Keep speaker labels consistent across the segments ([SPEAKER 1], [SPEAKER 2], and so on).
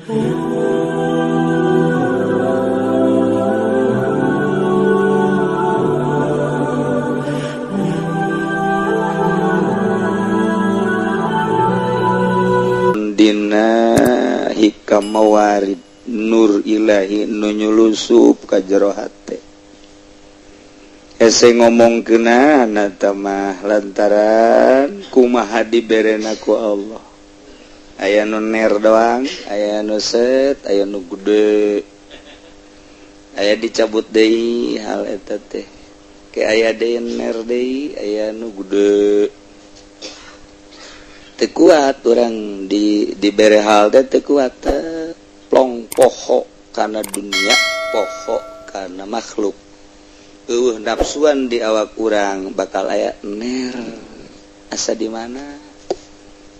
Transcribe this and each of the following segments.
[SPEAKER 1] Dina hikam mawarid nur ilahi nu nyulusup ka jero hate. Hese ngomong keunana mah lantaran kumaha diberena ku Allah. Aya nu ner doang, aya nu set, aya nu gede. Aya dicabut deui hal eta teh. Ke aya deui ner deui, aya nu gede. Teu kuat urang di dibere hal teh teu kuat plong poho kana dunia, poho kana makhluk. Eueuh nafsuan di awak urang bakal aya ner asa di mana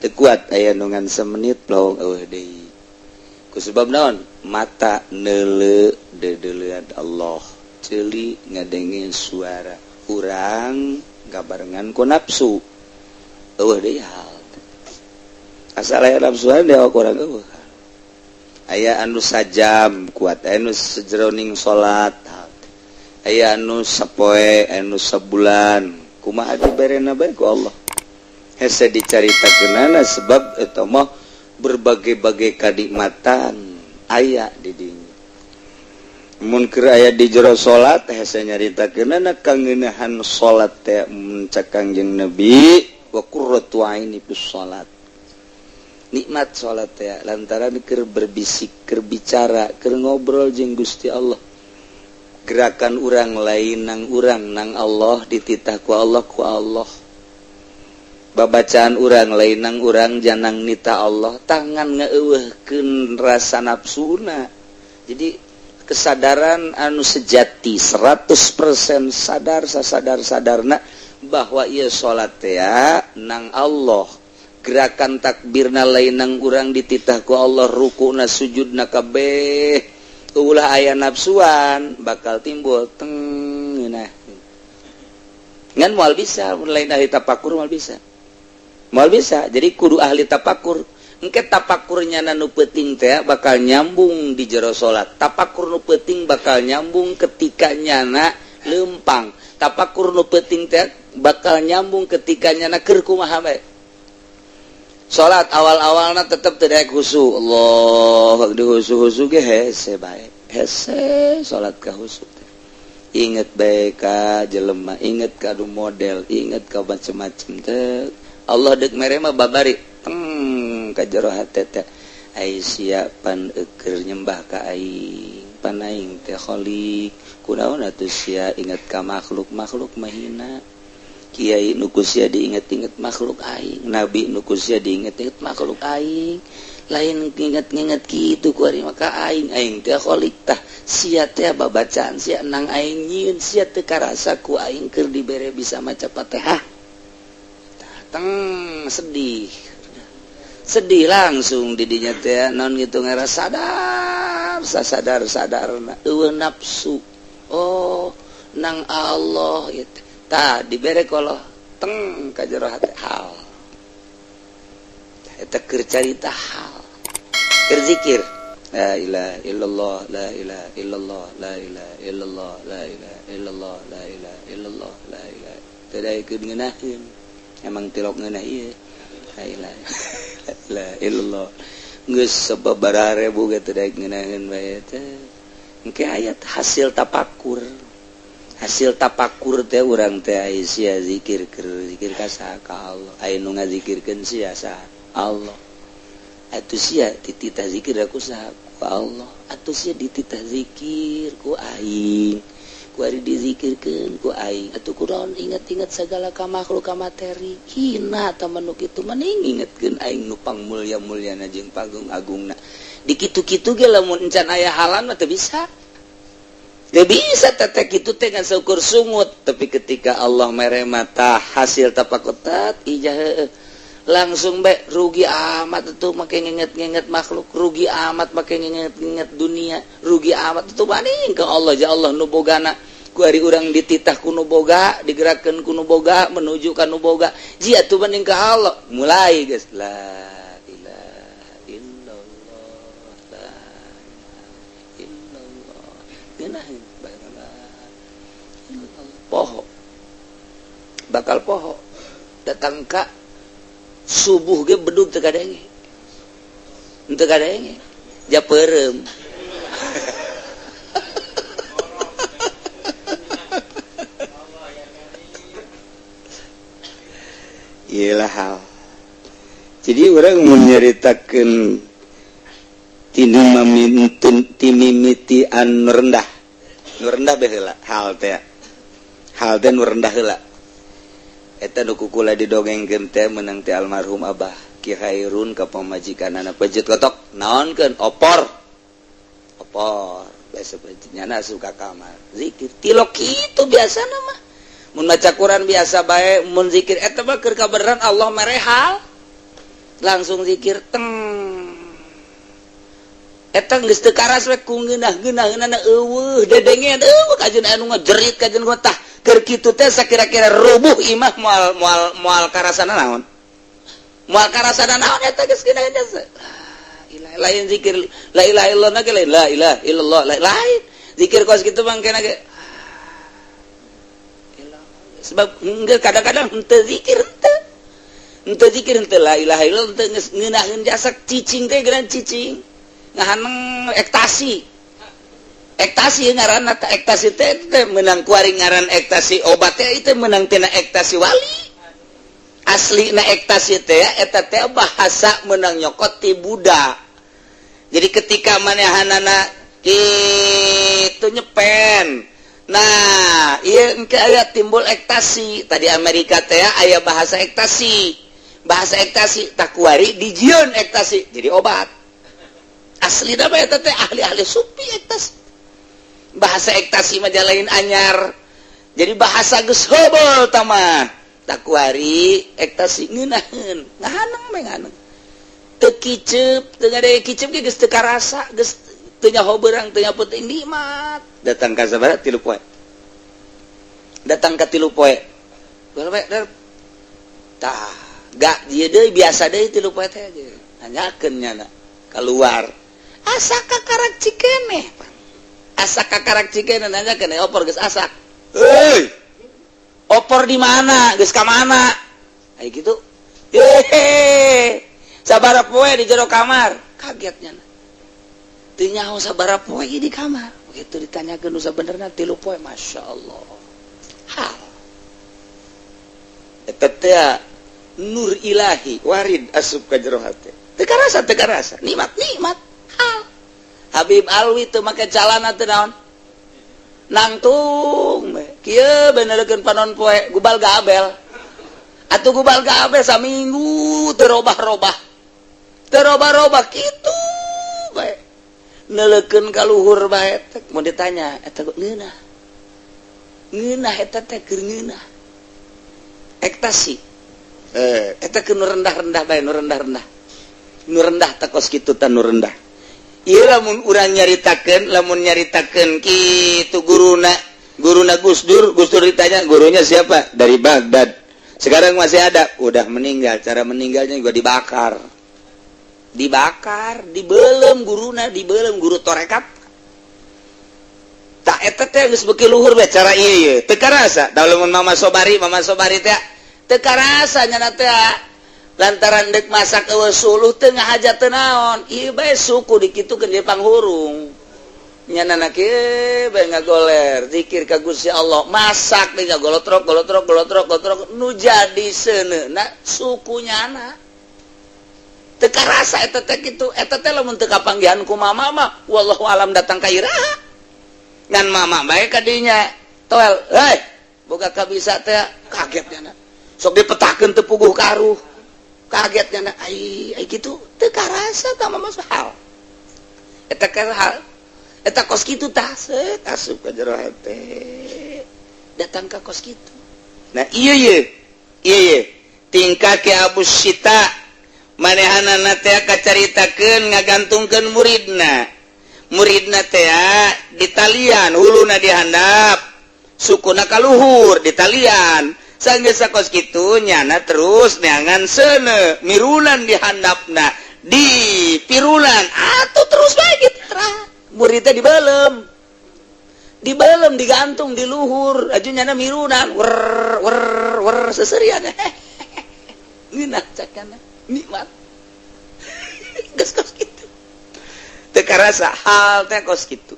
[SPEAKER 1] teu kuat aya nu ngan semenit plong eueuh deui. Ku sebab naon? Mata neuleu deudeulean Allah, ceuli ngadenge suara urang gabarengan ku nafsu eueuh deui hal. Asal aya nafsuan di awak urang eueuh. Aya anu sajam kuat, aya anu sejroning salat, aya anu sapoe, anu sabulan. Kumaha diberena bae ku Allah. Hese dicaritakeunana sebab eta mah berbagai-bagai kanikmatan aya di dinya. Mun keur aya di jero salat hese nyaritakeunana kangeuneuhan salat teh mun cek Kangjeng Nabi wa qurratu aini fis salat. Nikmat salat teh lantaran keur berbisik, keur bicara, keur ngobrol jeung Gusti Allah. Gerakan urang lain nang urang nang Allah dititah ku Allah ku Allah. Babacaan urang lain nang urang janang nita Allah, tangan ngeueuhkeun rasa nafsuna. Jadi kesadaran anu sejati 100% sadar sasadar-sadarna bahwa ieu salat teh nang Allah. Gerakan takbirna lain nang urang dititah ku Allah, rukuna sujudna kabeh. Ulah aya nafsuan bakal timbul teng nah. Ngan moal bisa mun lain ahli tapakur moal bisa. Moal bisa. Jadi kudu ahli tapakur. Engke tapakurnya nu peuting teh bakal nyambung di jero salat. Tapakur nu peuting bakal nyambung ketika nyana leumpang. Tapakur nu peuting teh bakal nyambung ketika nyana keur kumaha bae. Salat awal-awalna tetep teu daek khusyuk. Allah di khusyuk-khusyuk ge hese bae. Hese salat ka khusyuk teh. Inget bae ka jelema, inget ka nu model, inget ka macem-macem teh. Allah deuk mere mah babari teng ka jero hate teh. Ai sia pan eueur nyembah ka aing, pan aing teh khalik. Kunaon atuh sia inget ka makhluk, makhluk mah hina. Kiai nu ku sia diinget-inget makhluk aing, nabi nu ku sia diinget-inget makhluk aing. Lain nginget-nginget kitu ku ari maka aing, aing teh khalik tah sia teh babacaan sia nang aing nyieun sia teu karasa ku aing keur dibere bisa maca Fatihah. Teng sedih. Sedih langsung di dinya teh naon kitu ngarasa sadar, sasadar-sadarna eueuh nafsu. Oh, nang Allah ieu teh. Tah dibere ku Allah teng ka jero hate hal. Eta keur carita hal. Keur zikir. La ilaha illallah, la ilaha illallah, la ilaha illallah, la ilaha illallah, la ilaha illallah, la ilaha. Teu daekeun ngeunaheun. Emang tilok ngeunah ieu. La ilaha illallah. Geus sababaraha ribu ge teu daek ngeunaheun bae teh. Engke aya hasil tapakur. Hasil tapakur teh urang teh aya sia zikir keur zikir ka saha ka Allah. Aya nu ngazikirkeun sia saha Allah. Atuh sia dititah zikir ku saha ku Allah. Atuh sia dititah zikir ku aing. Ku ari dizikirkeun ku aing. Atuh kunaon inget-inget sagala ka makhluk ka materi. Hina tah nu kitu mending ingetkeun aing nu pangmulya-mulyana jeung pagung-agungna. Di kitu-kitu ge lamun encan aya halan mah teu bisa. Gak bisa tetek itu teh ngan seukur sungut, tapi ketika Allah mere mata hasil tapakutat ijah langsung bae rugi amat tuh make nginget-nginget makhluk, rugi amat make nginget-nginget dunia, rugi amat tuh banding ke Allah ja Allah nu bogana. Ku ari urang dititah ku nu boga, digerakkeun ku nu boga, menuju ka nu boga. Jia tuh banding ka Allah. Mulai geus la ilaha illallah. La illallah, ngeunaheun bae, la illallah. Poho, bakal poho. Datang ka subuh ge bedug teu kadenge, teu kadenge, ja peureum. Iyalah hal. Jadi orang menyeritakan timimiti anu rendah, nu rendah baheula hal teh, hal teh nu rendah heula. Eta nu kukula didongengkeun teh menang teh almarhum Abah Ki Hairun ka pamajikanana, pejet kotok naonkeun opor, opor biasa nyana asup ka kamar zikir tilok kitu biasana mah. Mun maca Quran biasa bae, mun zikir eta mah keur kabeneran Allah merehal langsung zikir teng eta geus teu karas we ku ngeunah-ngeunaheunana, eueuh dedengean, eueuh kajeun anu ngejerit kajeun tah keur kitu teh. Sakira-kira rubuh imah moal moal moal karasana naon, moal karasana naon. Eta geus ngeunaheun jasa lain zikir la ilaha illallah ge, lain la ilaha illallah, lain zikir kos kitu mangkena ge. Sebab enggak, kadang-kadang henteu zikir, henteu henteu zikir, henteu la ilaha illallah, henteu, geus ngeunaheun jasa cicing teh geura cicing ngahaneng ektasi. Ektasi ngaranna teh, ektasi teh teh meunang kuari ngaran ektasi obat teh itu meunang tina ektasi wali asli. Na ektasi teh eta teh bahasa meunang nyokot ti Buddha. Jadi ketika manehanana kitu nyepen. Nah, iya engke aya timbul ektasi. Tadi Amerika teh aya bahasa ektasi. Bahasa ektasi takuari dijieun ektasi jadi obat. Asli mah eta teh ahli-ahli sufi ektasi. Bahasa ektasi mah lain anyar. Jadi bahasa geus hobol tamah. Takuari ektasi ngeunaheun, ngahaneng we ngahaneng. Teu kiceup, teu ngade kiceup ge geus teu karasa, geus teu nyaho beurang, teu nyaho peuting, nikmat. Datang ka sabaraha? 3 poe. Datang ka 3 poe. Tah, gak dia deui, biasa deui 3 poe teh. Nanyakeun nyana keluar. Asa kakarak cikeneh. Asa kakarak cikeneh, nanyakeun opor geus asak. Heuy. Opor di mana? Geus ka mana? Ai kitu. Hehe. Sabaraha poe di jero kamar? Kaget nyana. Teu nyaho sabaraha poe di kamar. Begitu ditanyakeun nu sabenerna 3 poe, Masya Allah. Hal. Eta teh nur ilahi warid asup ka jero hate. Teu karasa, teu karasa. Nikmat, nikmat. Hal. Habib Alwi teu make calana teu naon. Nangtung we. Kieu benerkeun panon poe gubal gabel. Atuh gubal gabel saminggu teu robah-robah. Teu robah-robah kitu bae. Neulekeun ka luhur bae teh mun ditanya eta ngeunah. Ngeunah eta teh keur ngeunah. Ektasi. Eta keur nu rendah-rendah bae, nu rendah-rendah. Nu rendah teh kos kitu teh nu rendah. Ieu lamun urang nyaritakeun, lamun nyaritakeun kitu guruna, guruna Gus Dur, Gus Dur ditanya gurunya siapa? Dari Baghdad. Sekarang masih ada, udah meninggal. Cara meninggalnya juga dibakar. Dibakar, dibelem guruna, dibelem guru torekat. Tak eta teh geus beuki luhur bae cara ieu ieu. Teu karasa. Da lamun Mama Sobari teh teu karasa nyana teh lantaran dek masak eueuh suluh teu ngahaja teu naon. Ieu bae suku dikitukeun di panghurung. Nyana kieu bae ngagoler zikir ka Gusti Allah, masak deui golotrok golotrok golotrok golotrok nu jadi seuneuna suku nyana. Teu karasa eta teh kitu. Eta teh lamun teu kapanggihan ku mama mah wallahu alam datang ka iraha. Ngan mama bae ka dinya toel, hei boga kabisa teh kaget nyana. Sok dipetakeun teu puguh karuh. Kaget nyana ai ai kitu teu karasa tah mama hal. Eta kan hal. Eta kos kitu tah set asup ka jero hate. Datang ka kos kitu. Nah ieu ye. Ieu ye. Tingkah ke Abu Sita manehanana teh kacaritakeun ngagantungkeun muridna. Muridna teh ditalian huluna dihandap, sukuna kaluhur ditalian. Sanggeus sakos kitu nyana terus neangan seuneu mirulan dihandapna, di pirulan atuh terus bae. Murid teh dibelem, dibelem, digantung di luhur aju nyana mirunan wer wer wer seserian. Ngeunah cakana, nikmat. Geus kos kitu, teu karasa hal teh kos kitu.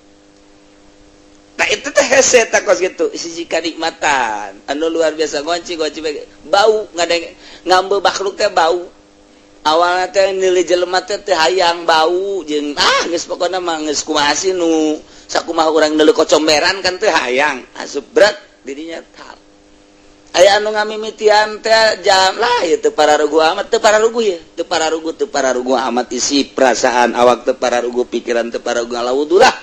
[SPEAKER 1] Nah, itu teh hese teh kos kitu, sisi kanikmatan anu luar biasa. Ngonci ngonci bau, ngadeng ngambil makhluk teh bau. Awalnya teh nilai jelema teh teh hayang bau jeung ah geus pokona mah geus kumaha sih nu sakumaha urang neuleuh kocomberan kan teh hayang asup berat dirinya. Tal aya anu ngamimitian teh jam lah ieu teu pararuguh amat, teu pararuguh ya, teu pararuguh, teu pararuguh amat. Isi perasaan awak teu pararuguh, pikiran teu pararuguh, ngala wudu lah,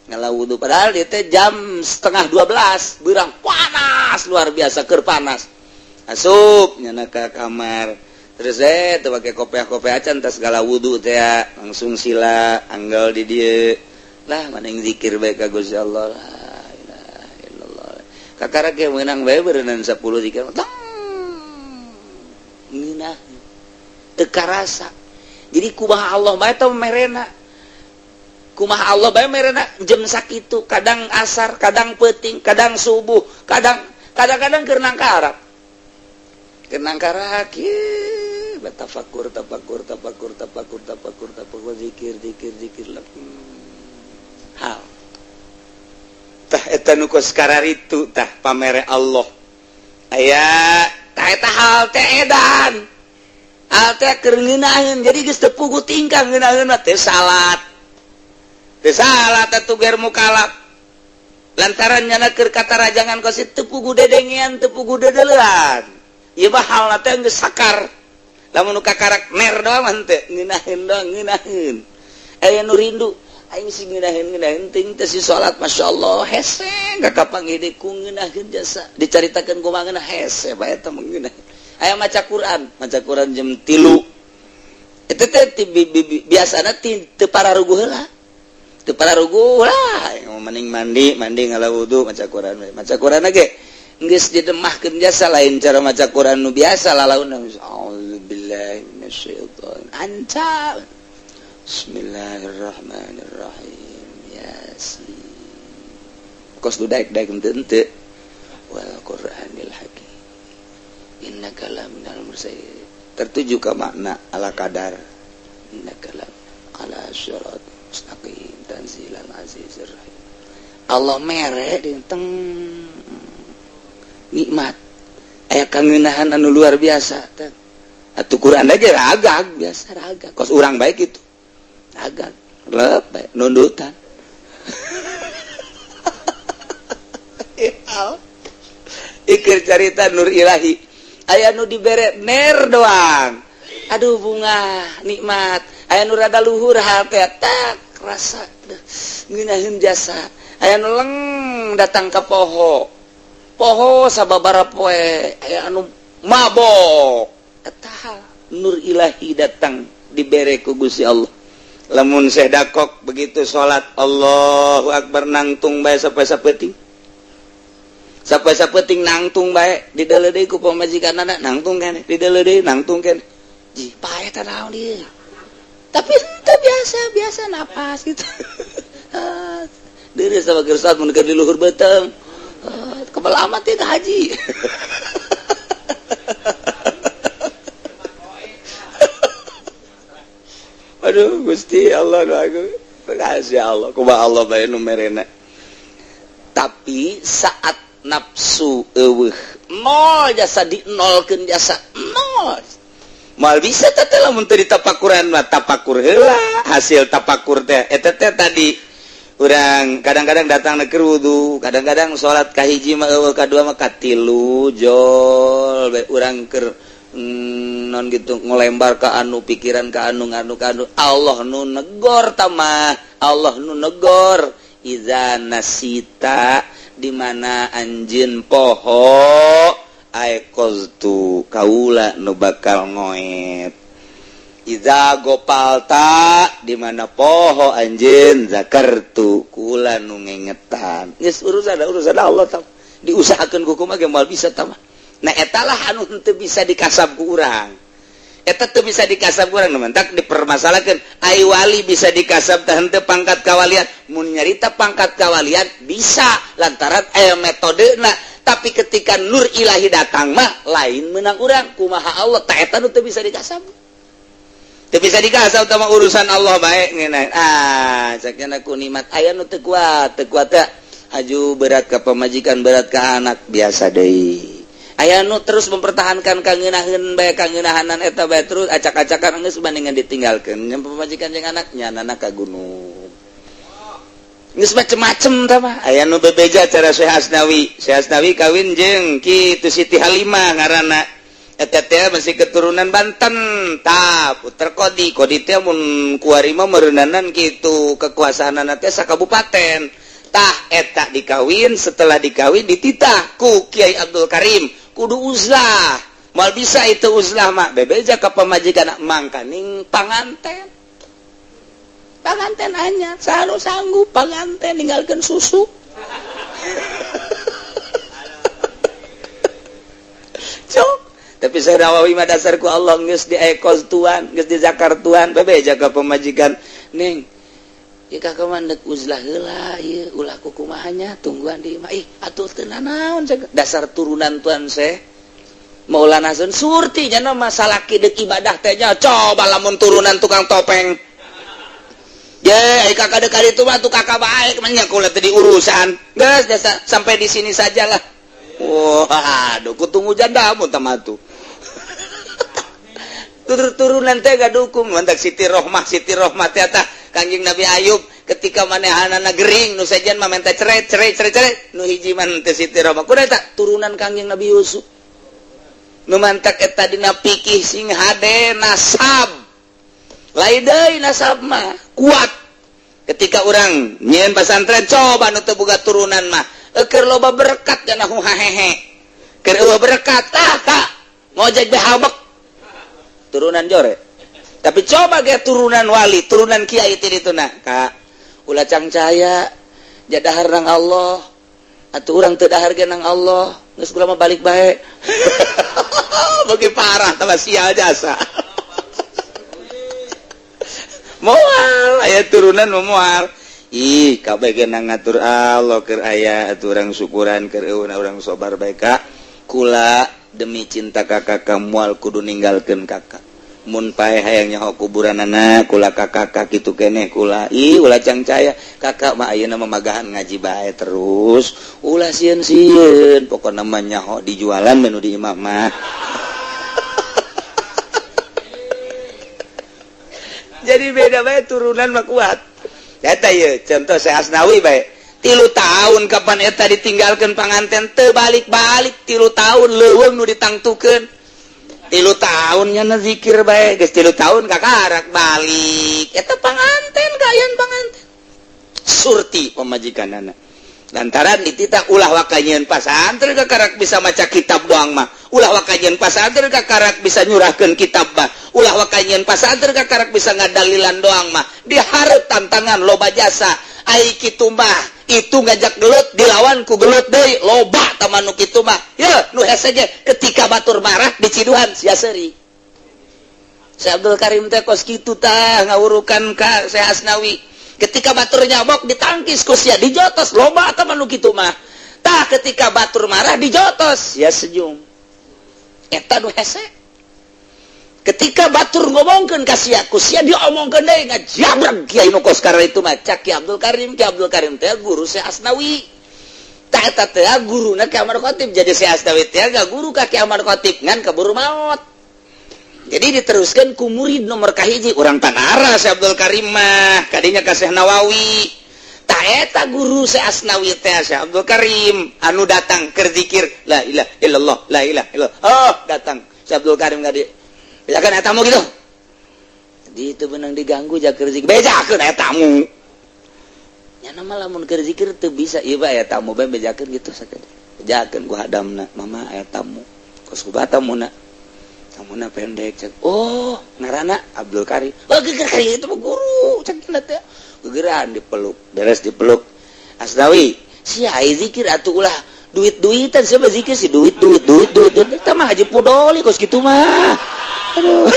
[SPEAKER 1] ngala wudu. Padahal dia teh jam 11.30 beurang, panas luar biasa, keur panas. Asup nyana ke kamar, terus teu pake kopiah-kopiah acan, tas segala wudu teh langsung sila anggal di dieu lah, maneh zikir bae ka Gusti Allah, la ilaha illallah. Kakara ge meunang bae beureunan 10 zikir tong ngeunah, teu karasa. Jadi kumaha Allah bae teh merena, kumaha Allah bae merena jam sakitu, kadang asar, kadang peuting, kadang subuh, kadang kadang-kadang keur nangkarak, keur nangkarak ieu tafakur, tafakur, tafakur, tafakur, tafakur, tafakur, zikir, zikir, zikir lah. Hal tah eta nu kos kararitu tah pamere Allah aya tah eta hal teh edan, hal teh keur ngeunaheun. Jadi geus teu puguh tingkah ngeunaheun mah, teu salat, teu salat atuh ger mukalaf, lantaran nyana keur katarajangan kos teu puguh dedengean, teu puguh dedeleuan. Ieu mah halna teh geus sakar. Lamun nu kakarak ner doang mah teu ngeunaheun doang, ngeunaheun. Aya nu rindu aing sing ngeunaheun ngeunaheun ting teh si salat, masyaallah hese kakapanggih deui ku ngeunaheun jasa dicaritakeun kumaha ngeunah, hese bae eta mah ngeunaheun. Aya maca Quran, maca Quran jam 3 itu teh biasana teu pararuguh heula, teu pararuguh lah, mending mandi mandi, ngala wudu, maca Quran. Maca Quran ge geus didemahkeun jasa, lain cara maca Quran nu biasa lalauna. Auzubillahi minasyaiton anta, bismillahirrahmanirrahim, yasin, kos du daek daek henteu henteu, wal qur'anil hakim, innaka laminal mursalin, tertuju ke makna ala kadar, innaka la ala sirat mustaqim, tanzilal azizir rahim. Allah mere teng nikmat, aya kangeunahan anu luar biasa. Atuh Quran ge ragag biasa, ragag kos urang baik itu, agak lep nundutan. Ikir carita nur ilahi, aya nu dibere ner doang, aduh bunga nikmat. Aya nu rada luhur hate, tak rasa ngeunaheun jasa. Aya nu leng datang ke poho poho sababaraha poe, aya anu mabok. Eta nur ilahi datang dibere ku Gusti Allah. Lamun Syekh Dakok begitu salat Allahu Akbar, nangtung bae sampai sapeting, sampai sapeting nangtung bae, dideuleu deui ku pamajikanana, nangtung keneh, dideuleu deui nangtung keneh. Ji pae teh naon ieu? Tapi henteu, biasa biasa napas gitu. Deureuh sama keur salat mun keur di luhur beuteung, kebal amat ya haji. Aduh Gusti Allah, aku kasih Allah kumaha Allah bae nu merena. Tapi saat nafsu eueuh nol jasa, di nolkeun jasa, nol moal bisa teh lamun teu ditapakuran mah. Tapakur heula, hasil tapakur teh eta teh tadi urang kadang-kadang datang keur wudu, kadang-kadang salat kahiji mah eueuh, kadua mah katilu jol bae urang keur non gitu, ngelembar ke anu pikiran, ke anu anu ke anu. Allah nu negor tamah, Allah nu negor, iza nasita, di mana anjeun poho, aiqaztu, kaula nu bakal ngoet. Iza gofalta, di mana poho anjeun, zakartu, kula nu ngengetan. Geus urusan urusan Allah tam, diusahakeun ku kumaha ge moal bisa tamah. Nah, etalah anu henteu bisa dikasab ku urang. Eta teu bisa dikasab ku urang, mantak dipermasalahkan. Ai wali bisa dikasab teh henteu pangkat kawalian? Mun nyarita pangkat kawalian bisa, lantaran aya metodena. Tapi ketika nur ilahi datang mah lain menang urang, kumaha Allah. Tak, eta nu teu bisa dikasab, teu bisa dikasab sama urusan Allah bae ngeunah. Ah, caknya ku nikmat aya nu teu kuat, teu kuat teh aju berat ke pamajikan, berat ke anak, biasa deui. Aya nu terus mempertahankan kangeunaheun bae, kangeunahanan eta bae terus acak-acakan, geus bandingan ditinggalkeun nya pamajikan jeung anaknya, nana ka gunung, geus macem-macem. Tah mah aya nu bebeja cara Syekh Asnawi. Syekh Asnawi kawin jeung kitu Siti Halimah ngaranna, eta teh masih keturunan Banten. Tah, puter Kodi, Kodi teh mun kuari mah meureunnanan kitu kekuasaanana teh sakabupaten. Tah, eta dikawin, setelah dikawin dititah ku Kiai Abdul Karim kudu uzlah. Moal bisa itu uzlah mah, bebeja ka pamajikan, mangkaning panganten, panganten anyar selalu sanggup panganten ninggalkeun susu. Cok, tapi saya Nawawi mah dasar ku Allah geus di ekos tuan, geus di zakar tuan, bebeja ka pamajikan, "Neng, ieu kakak mah deuk uzlah heula ieu, ulah kukumahanya, tungguan di imah." Ih atuh teu nanaon, dasar turunan tuan Syekh Maulana Hasan Surti nya masalah deuk ibadah teh nya. Coba lamun turunan tukang topeng ye, ai kakak deuk itu mah tuh kakak baik mah nya kula teh diurusan geus dasa, sampai di sini sajalah. Wah, aduh, ku tunggu janda mun tah tuh turunan teh gadukung mantak Siti Rohmah. Siti Rohmah teh tah Kangjeng Nabi Ayub ketika manehanana gering, nu sejen mah minta cerai, cerai, cerai, cerai, nu hiji mah teh Siti Rohmah. Kudu eta turunan Kangjeng Nabi Yusuf nu mantak eta dina pikih sing hade nasab lain deui, nasab mah kuat. Ketika orang nyieun pasantren, coba nu teu boga turunan mah keur loba berkat cenah hehe, keur eueuh berkat tah kak ngojek behabek turunan jore. Tapi coba ge turunan wali, turunan kiai ti dituna, kak, ulah cangcaya jadahar nang Allah atuh, urang teu dahar ge nang Allah, geus kula mah balik bae. Bagi parah tambah sial jasa moal aya turunan mah moal. Ih, kabeh ge nang ngatur Allah. Keur aya atuh urang syukuran, keur eueuh urang sobar bae. Kak, kula demi cinta kakak moal kudu ninggalkeun kakak. Mun paeh hayang nyaho kuburan anak kula, kakak kitu keneh kula. Ih, ulah cangcaya, kakak mah ayeuna mamagahan ngaji bae terus, ulah sieun-sieun. Pokona mah nyaho dijualan menu di imah mah. Jadi beda bae, turunan mah kuat. Eta ieu contoh saya Asnawi bae, 3 tahun kapan eta ditinggalkan panganten teu balik-balik, 3 tahun leuweung nu ditangtukeun, 3 tahun nya zikir bae, geus 3 tahun kakarak balik eta panganten, kayan panganten surti pamajikanana lantaran dititah ulah waka nyieun pasantren kakarak bisa maca kitab doang mah, ulah waka nyieun pasantren kakarak bisa nyurahkeun kitab mah, ulah waka nyieun pasantren kakarak bisa ngadalilan doang mah. Dihareup tantangan loba jasa, ai kitu mah itu ngajak gelut dilawan ku gelut deui, loba taman nu kitu mah. Ya nu hese ge ketika batur marah diciduhan sia seuri. Syekh Abdul Karim teh kos kitu tah ngawurukan ka Syekh Asnawi, ketika batur nyabok ditangkis ku sia, dijotos. Loba taman nu kitu mah. Tah, ketika batur marah dijotos ya senyum, eta nu hese. Ketika batur ngomongkeun ka sia, ku sia diomongkeun deui, ngajabrag kiai nu kos itu mah. Cak Ki Abdul Karim, Ki Abdul Karim teh guru Syekh Asnawi. Tah, eta teh guruna Ki Ahmad Khatib. Jadi Syekh Asnawi teh guru ka Ki Ahmad Khatib, ngan keburu maot, jadi diteruskan ku murid nomor kahiji urang Tanara. Syekh Abdul Karim mah kadinya ka Syekh Nawawi. Tah, eta guru Syekh Asnawi teh Syekh Abdul Karim anu datang keur zikir la ilaha illallah, la ilaha illallah. Oh, datang Syekh Abdul Karim ka dieu, bejakeun eta tamu gitu. Jadi itu benang diganggu ja keur zikir, bejakeun aya tamu nya. Nama lamun keur zikir teu bisa ieu bae, aya tamu bae bejakeun gitu sakeun. Bejakeun ku hadamna, "Mama, aya tamu." Kos kumaha tamuna? Tamuna pendek cek. Oh, ngaranna Abdul Karim. Oh, geger itu mah guru cek teh. Gegeran dipeluk, beres dipeluk. "Asnawi, sia ai zikir atuh ulah duit-duitan, siapa zikir sih duit, duit, duit, duit, duit. Eta mah Haji Pudoli kos kitu mah." Aduh.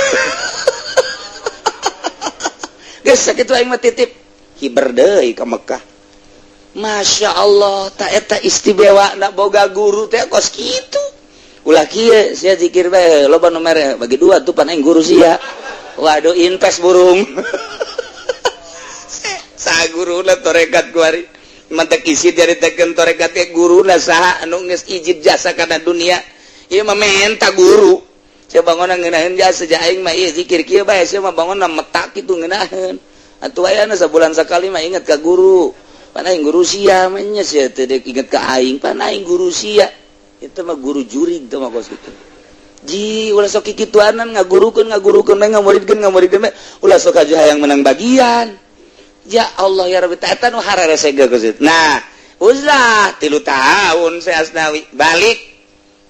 [SPEAKER 1] Geus sakitu aing mah titip hiber deui ka Mekah. Masya Allah, tak eta istimewa nak boga guru teh kos kitu. Ulah kieu sia zikir bae loba nu mere bagi dua tuh pan aing guru sia. Waduh, invest burung. Sa guruna torekat kuari. Mantak isi caritakeun torekat teh guruna saha anu geus ijib jasa kana dunia. Ieu mah menta guru. Sia bangunna ngeunaheun jasa ja aing mah ieu zikir kieu bae sia mah bangunna metak kitu ngeunaheun. Atuh ayana sabulan sakali mah inget ka guru. Pan aing guru sia mah nya sia teu deuk inget ka aing, pan aing guru sia. Itu mah guru jurig teh mah kos kitu. Ji ulah sok kikituanan ngagurukeun ngagurukeun bae ngamuridkeun ngamuridkeun bae ulah sok aja hayang menang bagian. Ya Allah ya Rabbi, eta nu hararese geus kitu. Nah, uzlah 3 tahun saya Asnawi balik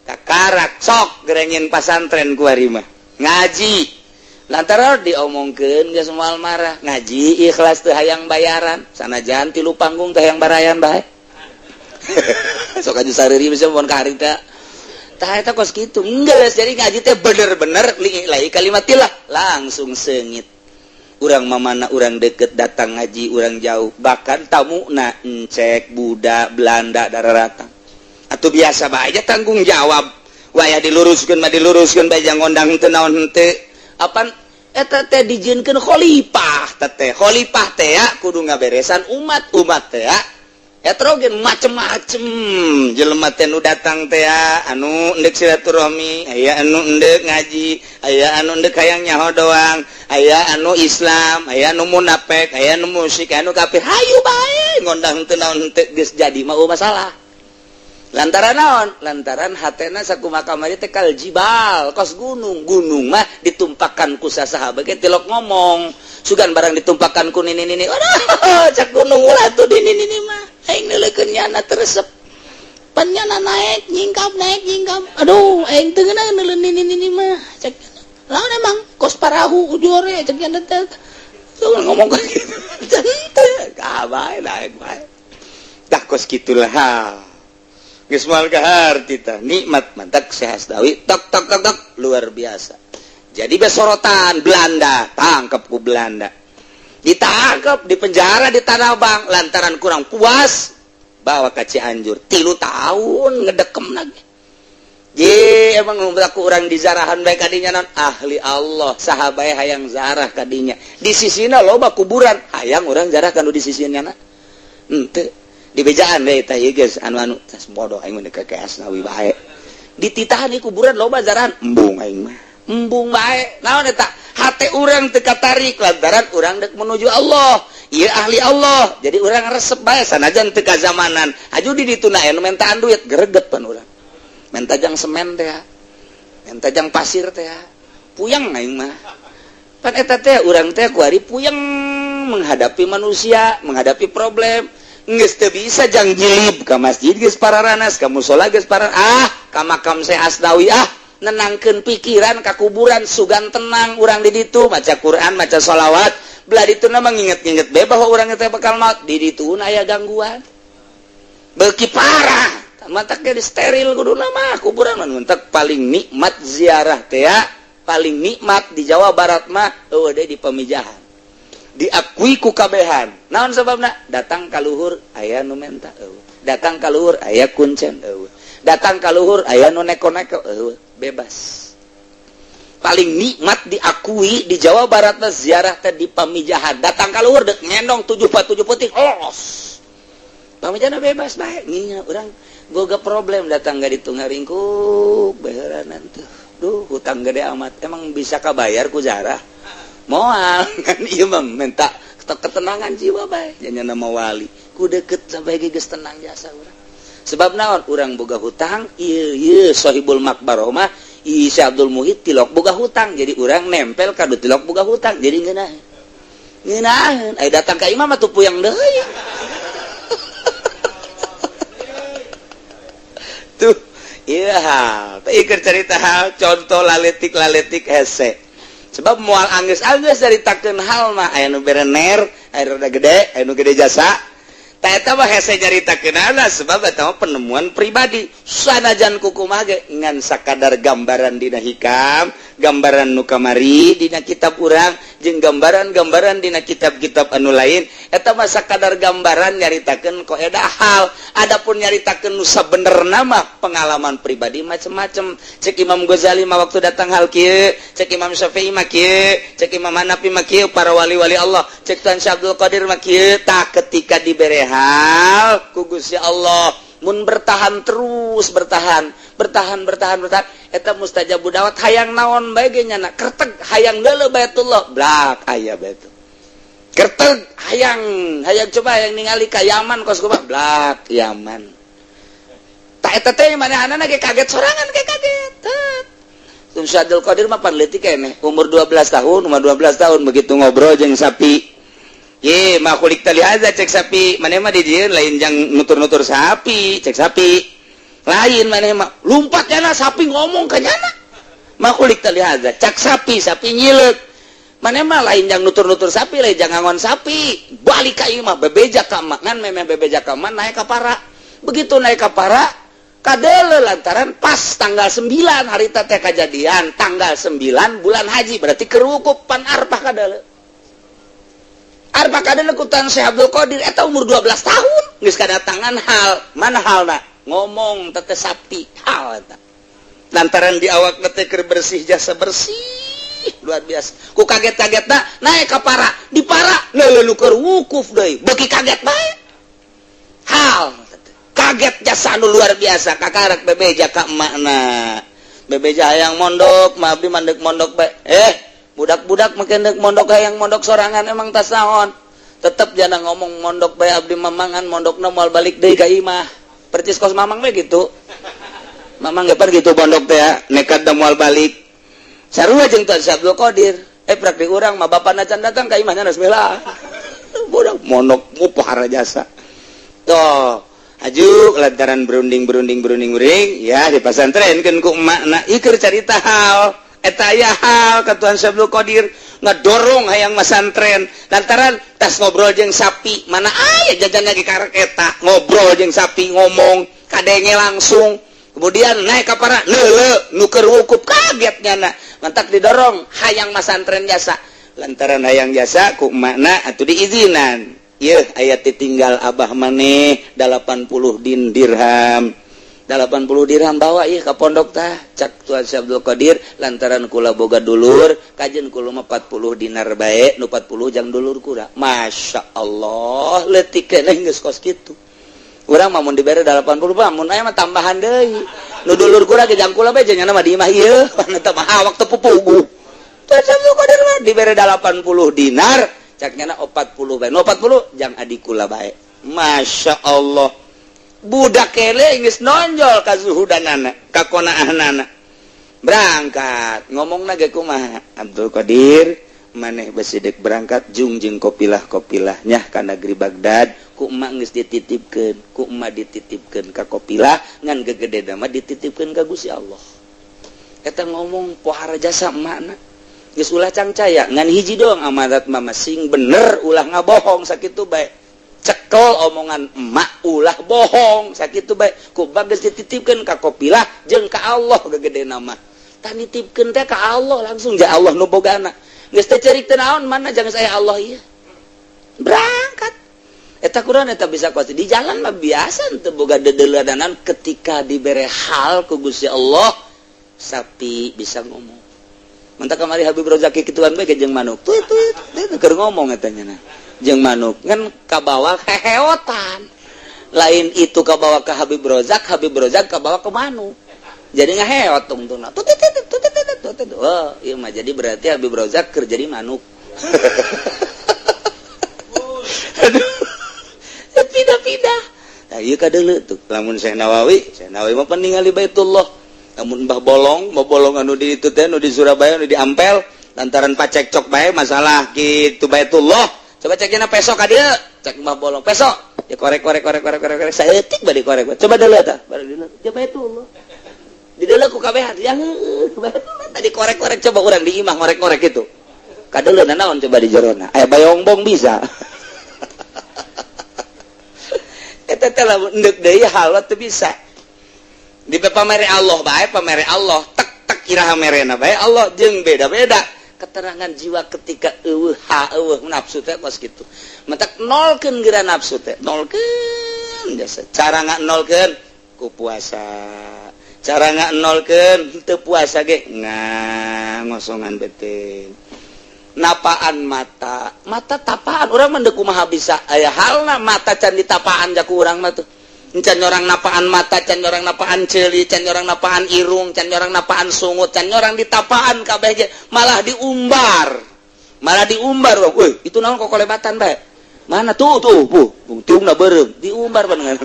[SPEAKER 1] ka Karak sok gerengin pasantren ku ari mah. Ngaji lantaran diomongkeun geus moal marah, ngaji ikhlas teu hayang bayaran, sanajan 3 panggung teh hayang barayan bae. Sok aja sariri bisa mun ka harita. Tah eta kos kitu. Geus jadi ngaji teh bener-bener lillahi kalimatillah, langsung seungit. Urang mamana urang deket datang ngaji, urang jauh bahkan tamu na encek budak Belanda darah. Atuh biasa bae aja tanggung jawab. Waya diluruskeun mah diluruskeun bae jang ngondang teu naon henteu. Apan eta teh dijieunkeun khalifah teh khalifah teh ya kudu ngaberesan umat umat teh ya heterogen macem-macem jelema teh nu datang teh ya anu endek silaturahmi aya anu endek ngaji aya anu endek hayang nyaho doang aya anu Islam aya anu munafik aya anu musyrik aya anu kafir hayu bae ngondang teu naon henteu geus jadi mah masalah. Lantaran naon? Lantaran hatena sakumaha kamari teh kal jibal kos gunung. Gunung mah ditumpakan ku sasaha bae tilok ngomong. Sugan barang ditumpakan ku nini nini. Aduh, cak gunung ulah tuh di nini nini mah. Aing neuleukeun nyana teresep. Pan nyana naik nyingkap naik nyingkap. Aduh, aing teu ngeunah neuleun nini nini mah. Cak lawan emang kos parahu ujore cak nyana teh. Tuh ngomong kayak gitu. Teu kabae naik bae. Dah kos kitulah. Geus moal kaharti tah nikmat mantak Syekh Asnawi tok tok tok tok luar biasa. Jadi besorotan Belanda, tangkap ku Belanda. Ditangkap di penjara di Tanah Abang lantaran kurang puas bawa ke Cianjur 3 tahun ngedekem lagi. Ye emang aku urang di zarahan bae kadinya non ahli Allah saha bae hayang zarah kadinya. Di sisina loba kuburan hayang urang zarah kanu di sisina na. Henteu di bejaan deh tah ieu geus anu-anu tas bodoh aing mah ka Asnawi bae. Dititahan di kuburan loba zarahan embung aing mah. Embung bae. Naon eta? Hate urang teu katarik lantaran urang dek menuju Allah. Ieu ahli Allah. Jadi urang resep bae sanajan teu kazamanan. Aju di ditu na anu mentaan duit greget pan urang. Menta jang semen teh. Menta jang pasir teh. Puyeng aing mah. Pan eta teh urang teh kuari puyeng menghadapi manusia, menghadapi problem. Geus teu bisa jang jilib ka masjid geus pararanas, ka musola geus pararanas, ah ka makam Syekh Asnawi ah nenangkeun pikiran ka kuburan sugan tenang urang di ditu maca Quran, maca sholawat, belah ditu na mah nginget-nginget bae bahwa urang teh bakal maut. Di ditu aya gangguan. Beuki parah. Matak ge steril kuduna mah kuburan mah mentak paling nikmat ziarah teh ya, paling nikmat di Jawa Barat mah eueuh deui di Pamijahan. Diakui ku kabehan. Naon sebabna? Datang ka luhur aya nu menta eueuh. Datang ka luhur aya kuncen eueuh. Datang ka luhur aya nu neko-neko eueuh. Bebas. Paling nikmat diakui di Jawa Barat mah ziarah teh di Pamijahan. Datang ka luhur dek ngendong 747 peuting los. Pamijahan bebas bae. Nginya urang boga problem datang ka ditu ngaringkuk baheuranan tuh. Duh, hutang gede amat. Emang bisa kabayar ku zarah? Moal kan ieu mah minta ketenangan jiwa bae nya nama wali ku deket sampai geus tenang jasa urang. Sebab naon urang boga hutang ieu ieu sahibul makbarah mah ieu Syekh Abdul Muhid tilok boga hutang jadi urang nempel ka tilok boga hutang jadi ngeunah. Ngeunaheun aya datang ka imam mah tuh puyeng deui. Tuh ieu hal teh ieu cerita hal contoh laletik-laletik hese. Sebab mual anggeus-anggeus caritakeun hal mah aya nu berener, aya rada gede, aya nu gede jasa. Tah eta mah hese nyaritakeunana sebab eta mah penemuan pribadi. Sanajan kukumaha ge ngan sakadar gambaran dina hikam, gambaran nu kamari dina kitab urang, jeung gambaran-gambaran dina kitab-kitab anu lain eta mah sakadar gambaran nyaritakeun koedah hal. Adapun nyaritakeun nu sabenerna mah pengalaman pribadi macem-macem. Cek Imam Ghazali mah waktu datang hal kieu, cek Imam Syafi'i mah kieu, cek Imam Hanafi mah kieu, para wali-wali Allah, cek Tuan Syekh Abdul Qadir mah kieu. Tak ketika dibere hal ku Gusti Allah, mun bertahan terus, bertahan, bertahan, bertahan, bertahan, eta mustajab dawat. Hayang naon bae ge nyana kerteg, hayang deuleu Baitullah, blak aya baitul. Kerteg hayang, hayang coba hayang ningali ka Yaman kos kumaha, blak Yaman. Tak eta teh manehanana ge kaget sorangan ge kaget. Tun Syekh Abdul Qadir mah pan leutik keneh, umur 12 tahun, umur 12 tahun begitu ngobrol jeung sapi. Ye, ma khuliqta lihadza, cek sapi, maneh mah di dieu lain jang nutur-nutur sapi, cek sapi. Lain maneh mah lumpat nyana, sapi ngomong ka nyana. Ma khuliqta lihadza, cek sapi, sapi nyileuk. Maneh mah lain jang nutur-nutur sapi, lain jang ngangon sapi. Balik ka ieu mah bebeja ka emak, ngan memeh bebeja ka emak naik ka para. Begitu naik ka para, kadele lantaran pas tanggal 9 hari teh kejadian, tanggal 9 bulan haji, berarti keur wukuf pan Arfah kadele. Arfah kadele ku Tuan Syekh Abdul Qadir eta umur 12 tahun geus kadatangan hal. Mana halna? Ngomong teh sapi hal eta. Lantaran di awak teh keur bersih, jasa bersih luar biasa. Ku kaget-kagetna naik ka para, di para leuleun nu keur wukuf deui, beuki kaget bae. Hal kaget jasa anu luar biasa, kakarak bebeja ka emakna. Bebeja hayang mondok, mah abdi mandek mondok bae. Eh, budak-budak makin dek mondok, hayang mondok sorangan, emang tas naon? Tetep jangan ngomong mondok bae abdi mamangan mondokna moal balik deui ka imah. Percis kos Mamang bae gitu. Mamang ge pan gitu mondok teh ya, nekat da moal balik. Sarua jeung Tuan Syekh Abdul Qadir. Eh, prak di urang mah bapana can datang ka imahnya bismillah. Budak mondok mupahara jasa. Tuh, aju lantaran berunding berunding berunding berunding ya di pasantren kan ku emakna ieu carita hal eta aya hal ka Tuan Syekh Abdul Qadir ngedorong hayang masantren lantaran tas ngobrol jeung sapi. Mana aya jajan lagi karek eta ngobrol jeung sapi, ngomong kadenge langsung. Kemudian naik ka para, leule nu keur wukuf, kaget nyana, mantak didorong hayang masantren jasa. Lantaran hayang jasa ku emakna atuh diizinan. Yeuh, aya ditinggal abah maneh 80 din dirham, 80 dirham, bawa ieu ka pondok tah, cak Tuan Syekh Abdul Qadir. Lantaran kula boga dulur kajen, kula mah 40 dinar bae, nu 40 jang dulur kula. Masya Allah, leutik keneh geus kos kitu. Urang mah mun dibere 80 mah mun aya mah tambahan deui, nu dulur kula ge jang kula bae, jang mah di imah ieu eta mah awak teu pupugu. Tuan Syekh Abdul Qadir mah dibere 80 dinar, cak nyana 40 bae, nu 40 jang adik kula bae. Masya Allah, budak kele geus nonjol kazuhudanana, kakonaahanana. Berangkat ngomongna ge kumaha Abdul Qadir, maneh besi dek berangkat jung jeung kopilah kopilahnya ka negeri Baghdad. Ku emak geus dititipkeun, ku emak dititipkeun ka kopilah, ngan gegede mah dititipkeun ka Gusti Allah. Eta ngomong pohara jasa emakna. Geus ulah cangcaya, ngan hiji doang amanat mama, sing bener, ulah ngabohong, sakitu bae. Cekel omongan emak, ulah bohong, sakitu bae. Ku geus dititipkeun ka kopilah jeung ka Allah gegede nama. Tah, nitipkeun teh ka Allah langsung, ja Allah nu bogana. Geus teh cerik teh naon mana jangan saya Allah ieu. Berangkat. Eta kurang eta bisa kuat di jalan mah biasa teu boga dedeuleudanan. Ketika dibere hal ku Gusti Allah, sapi bisa ngomong. Mantak kamari Habib Rozaki kituan bae jeung manuk. Tuh tuh tuh keur ngomong eta nya jeung manuk, ngan kabawa heheotan. Lain itu kabawa ke Habib Rozak, Habib Rozak kabawa ke manuk. Jadi ngaheot tungtungna. Tut tut tut tut tut. Oh, ieu mah jadi berarti Habib Rozak keur jadi manuk. Aduh. Pindah-pindah. Nah, ieu kadeuleu tuh. Lamun Syekh Nawawi, Syekh Nawawi mah ningali Baitullah. Lamun Mbah Bolong, Mbah Bolong anu di itu teh, anu di Surabaya, anu di Ampel, lantaran pacekcok bae masalah kitu Baitullah. Coba ceknya pesok ka dieu, cek Mbah Bolong pesok. Ya korek korek korek korek korek korek saeutik bari korek. Coba deuleu tah, bari deuleu. Ya Baitullah. Di deuleu ku kabehan. Ya heueuh, Baitullah tadi korek-korek, coba urang di imah ngorek-ngorek gitu. Kadeuleu naon coba di jerona. Aya bayongbong bisa. Eta teh lamun endek deui hal teu bisa. Di pamere Allah bae, pamere Allah tek tek iraha merena bae Allah jeung beda-beda. Ketenangan jiwa ketika euweuh ha euweuh nafsu teh kos kitu. Matak nolkeun geura nafsu teh, nolkeun jasa. Cara nolkeun ku puasa. Cara nolkeun teu puasa ge ngosongan bete. Napaan mata, mata tapaan urang mah kumaha bisa aya halna mata can ditapaan jaku urang mah tuh. Can orang napaan mata, can orang napaan ceuli, can orang napaan irung, can orang napaan sungut, can orang ditapaan kabeh ge malah diumbar. Malah diumbar, woi, itu naon kok kolebatan bae? Mana tuh tuh, bu, tiungna beureum, diumbar bener.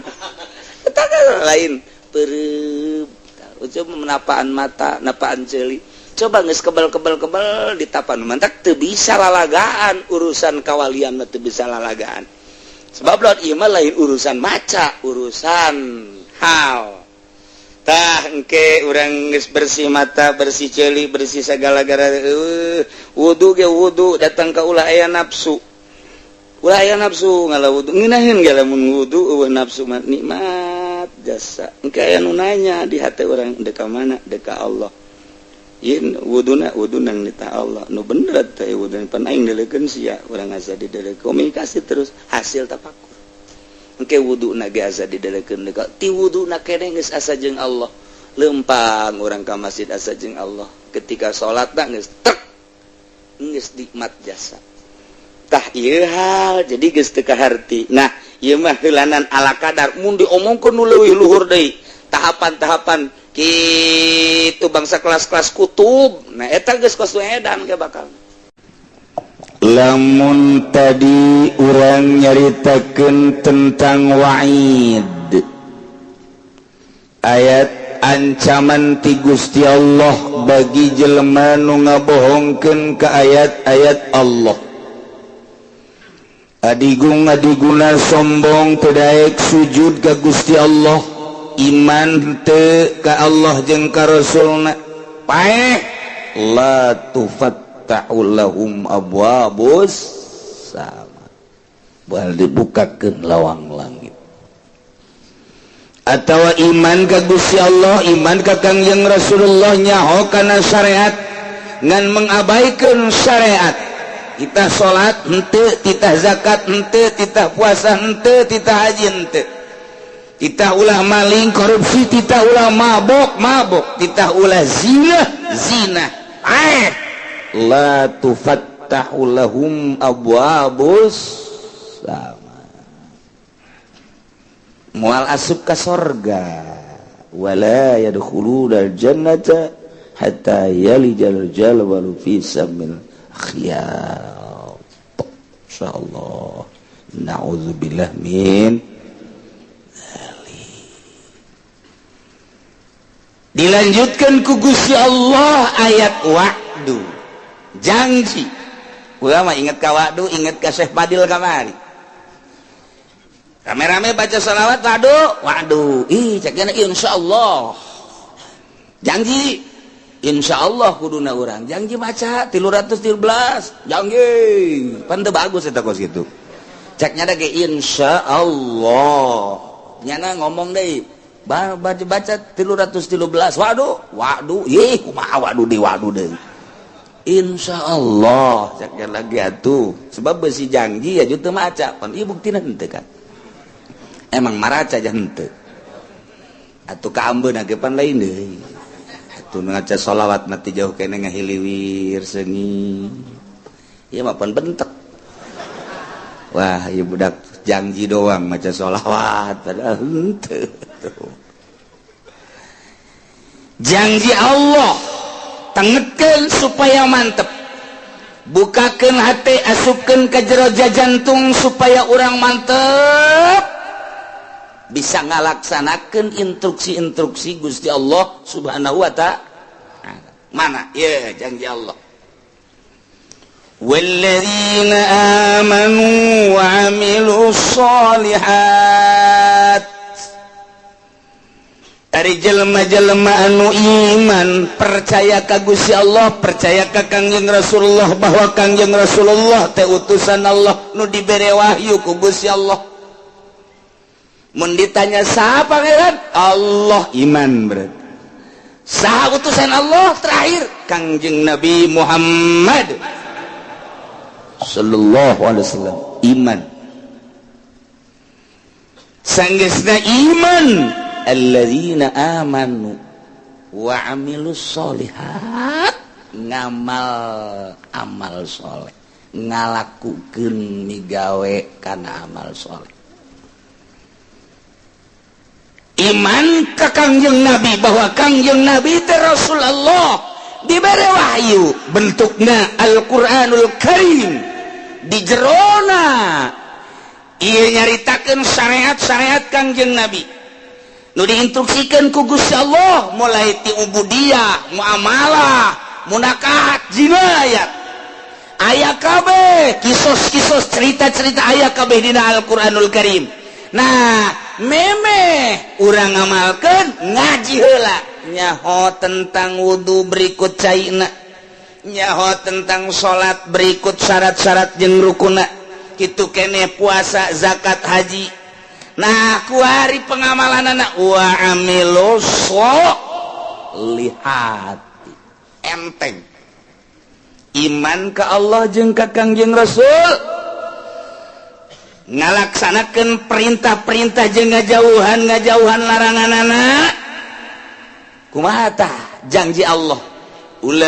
[SPEAKER 1] Eta lain beureum. Coba menapaan mata, napaan ceuli. Coba geus kebel-kebel kebel ditapan, mantak teu bisa lalagaan urusan kawalian mah teu bisa lalagaan. Sebab lot ieu mah lain urusan maca, urusan hal. Tah engke urang geus bersih mata, bersih ceuli, bersih segala-gara, wudu ge wudu datang ka ulah aya nafsu. Ulah aya nafsu ngala wudu, ngeunaheun ge lamun wudu euweuh nafsu mah nikmat jasa. Engke aya nu nanya di hati urang, dek ka mana? Dek ka Allah. Yen wuduna wudu nang nita Allah nu bener teh wudu pan aing deuleukeun sia, urang asa dideleukeun komunikasi terus hasil tafakur. Engke wuduna ge asa dideleukeun deuk ti wuduna keneh geus asa jeung Allah. Lempang urang ka masjid asa jeung Allah. Ketika salat geus tek geus nikmat jasa. Tah ieu hal jadi geus teu kaharti. Nah, ieu mah heulanan ala kadar mun diomongkeun nu leuwih luhur deui tahapan-tahapan gitu bangsa kelas-kelas kutub. Nah, eta geus kos edan ke bakal.
[SPEAKER 2] Lamun tadi urang nyaritakeun tentang wa'id, ayat ancaman ti Gusti Allah bagi jelema nu ngabohongkeun ka ayat-ayat Allah, adigung adiguna sombong teu daek sujud ka Gusti Allah, iman teu ka Allah jeung ka Rasulna, paeh la tufattahu lahum abwabus sama, bal dibukakeun lawang langit. Atawa iman ka Gusti Allah, iman ka Kangjeng Rasulullah, nyaho kana syariat ngan mengabaikan syariat, kita salat henteu, titah zakat henteu, titah puasa henteu, titah haji henteu, titah ulah maling korupsi, titah ulah mabok mabok, titah ulah zina zina, eh la tufattahu lahum abwabus sama, moal asup ka sorga, wala yadkhuluna jannata hatta yalijal jalwalu fi samil khiyat. Insyaallah, na'udzubillah min dzalik. Dilanjutkan ku Gusti Allah ayat wa'du, janji. Ulama inget ka wa'du, inget ka Syekh Fadil kamari rame-rame baca salawat wa'du wa'du, ih ceknya insyaallah janji, insyaallah kuduna urang janji maca 313 janji pan teu bagus eta kos kitu. Ceknya da ge insyaallah nyana ngomong deui baca baca 313 waduh waduh, ih kumaha waduh di waduh deui insyaallah ceknya lagi atuh, sebab besi janji ya teu maca pan ieu buktina henteu kan emang maraca aja henteu atuh kaambeuna ge pan lain deui atuh ngaca sholawat mati jauh kene ngahiliwir seungit ieu mah pan bentek. Wah, ieu budak janji doang maca sholawat padahal henteu. Janji Allah tengetkeun supaya mantep, bukakeun hati, asupkeun ke jero jantung supaya urang mantep bisa ngalaksanakeun instruksi-instruksi Gusti Allah Subhanahu wa ta'ala. Mana ya janji Allah? والذين آمنوا وعملوا الصالحات, dari jelema-jelema anu iman, percaya ka Gusti Allah, percaya ka Kangjeng Rasulullah, bahwa Kangjeng Rasulullah teh utusan Allah nu dibere wahyu ku Gusti Allah. Mun ditanya, "Siapa pangeran?" Allah, iman berarti. Saha utusan Allah terakhir? Kangjeng Nabi Muhammad sallallahu alaihi wasallam. Iman sanggeusna iman, alladzina amanu wa amilus solihat, ngamal amal soleh, ngalakukeun migawe kana amal soleh. Iman ka Kangjeng Nabi bahwa Kangjeng Nabi teh Rasulullah, dibere wahyu bentukna Al-Qur'anul Karim, di jerona ieu nyaritakeun syariat-syariat Kangjeng Nabi nu diinstruksikeun ku Gusti Allah, mulai ti ubudiyah, muamalah, munakahat, jinayat, aya kabeh kisos-kisos cerita-cerita aya kabeh dina Al-Qur'anul Karim. Nah, memeh urang ngamalkeun ngaji heula, nyaho tentang wudu berikut caina, nyaho tentang salat berikut syarat-syarat jeung rukuna, kitu keneh puasa, zakat, haji. Nah, kuari pengamalanana wa amilus solihati, enteng iman ka Allah jeung ka Kangjeng Rasul, ngalaksanakeun perintah-perintah jeung ngajauhan laranganana. Kumaha tah janji Allah? Ulaika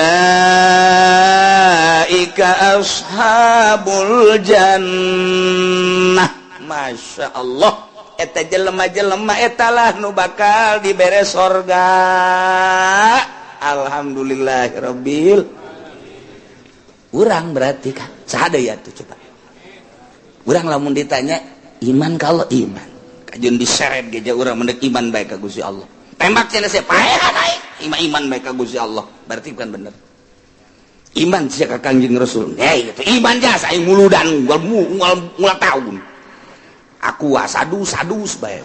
[SPEAKER 2] ashabul jannah. Masya Allah, eta jelema-jelema eta lah nu bakal dibere sorga. Alhamdulillahirabbil. Urang berarti kan saha deui atuh coba. Urang lamun ditanya iman kalau iman, kajeun diseret ge urang mendek iman bae ka Gusti Allah. Tembak cenah sia paehan aing, iman bae ka Gusti Allah. Berarti bukan bener. Iman sia ka Kangjeng Rasul. Hei, itu iman jasa aing muludan ngual tahun. Aku sadu-sadus bae.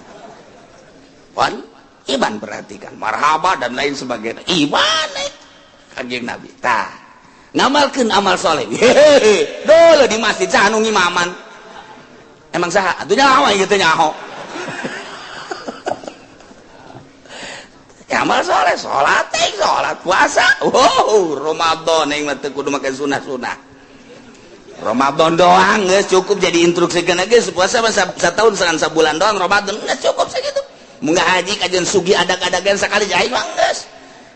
[SPEAKER 2] Wan iman berarti kan marhaba dan lain sebagainya. Iman Kangjeng Nabi. Tah, ngamalkeun amal soleh. Hehehe, dulu di masjid saha nu ngimaman. Emang saha? Atuh nyaho aing teh nyaho. Amal soleh, salat teh, salat puasa. Wow, Ramadan aing mah teu kudu make sunah-sunah. Ramadan doang geus cukup jadi instruksikeun geus puasa mah satahun sabulan doang Ramadan geus cukup sakitu. Mun haji kajeun sugi adag-adagan sakali aing mah geus.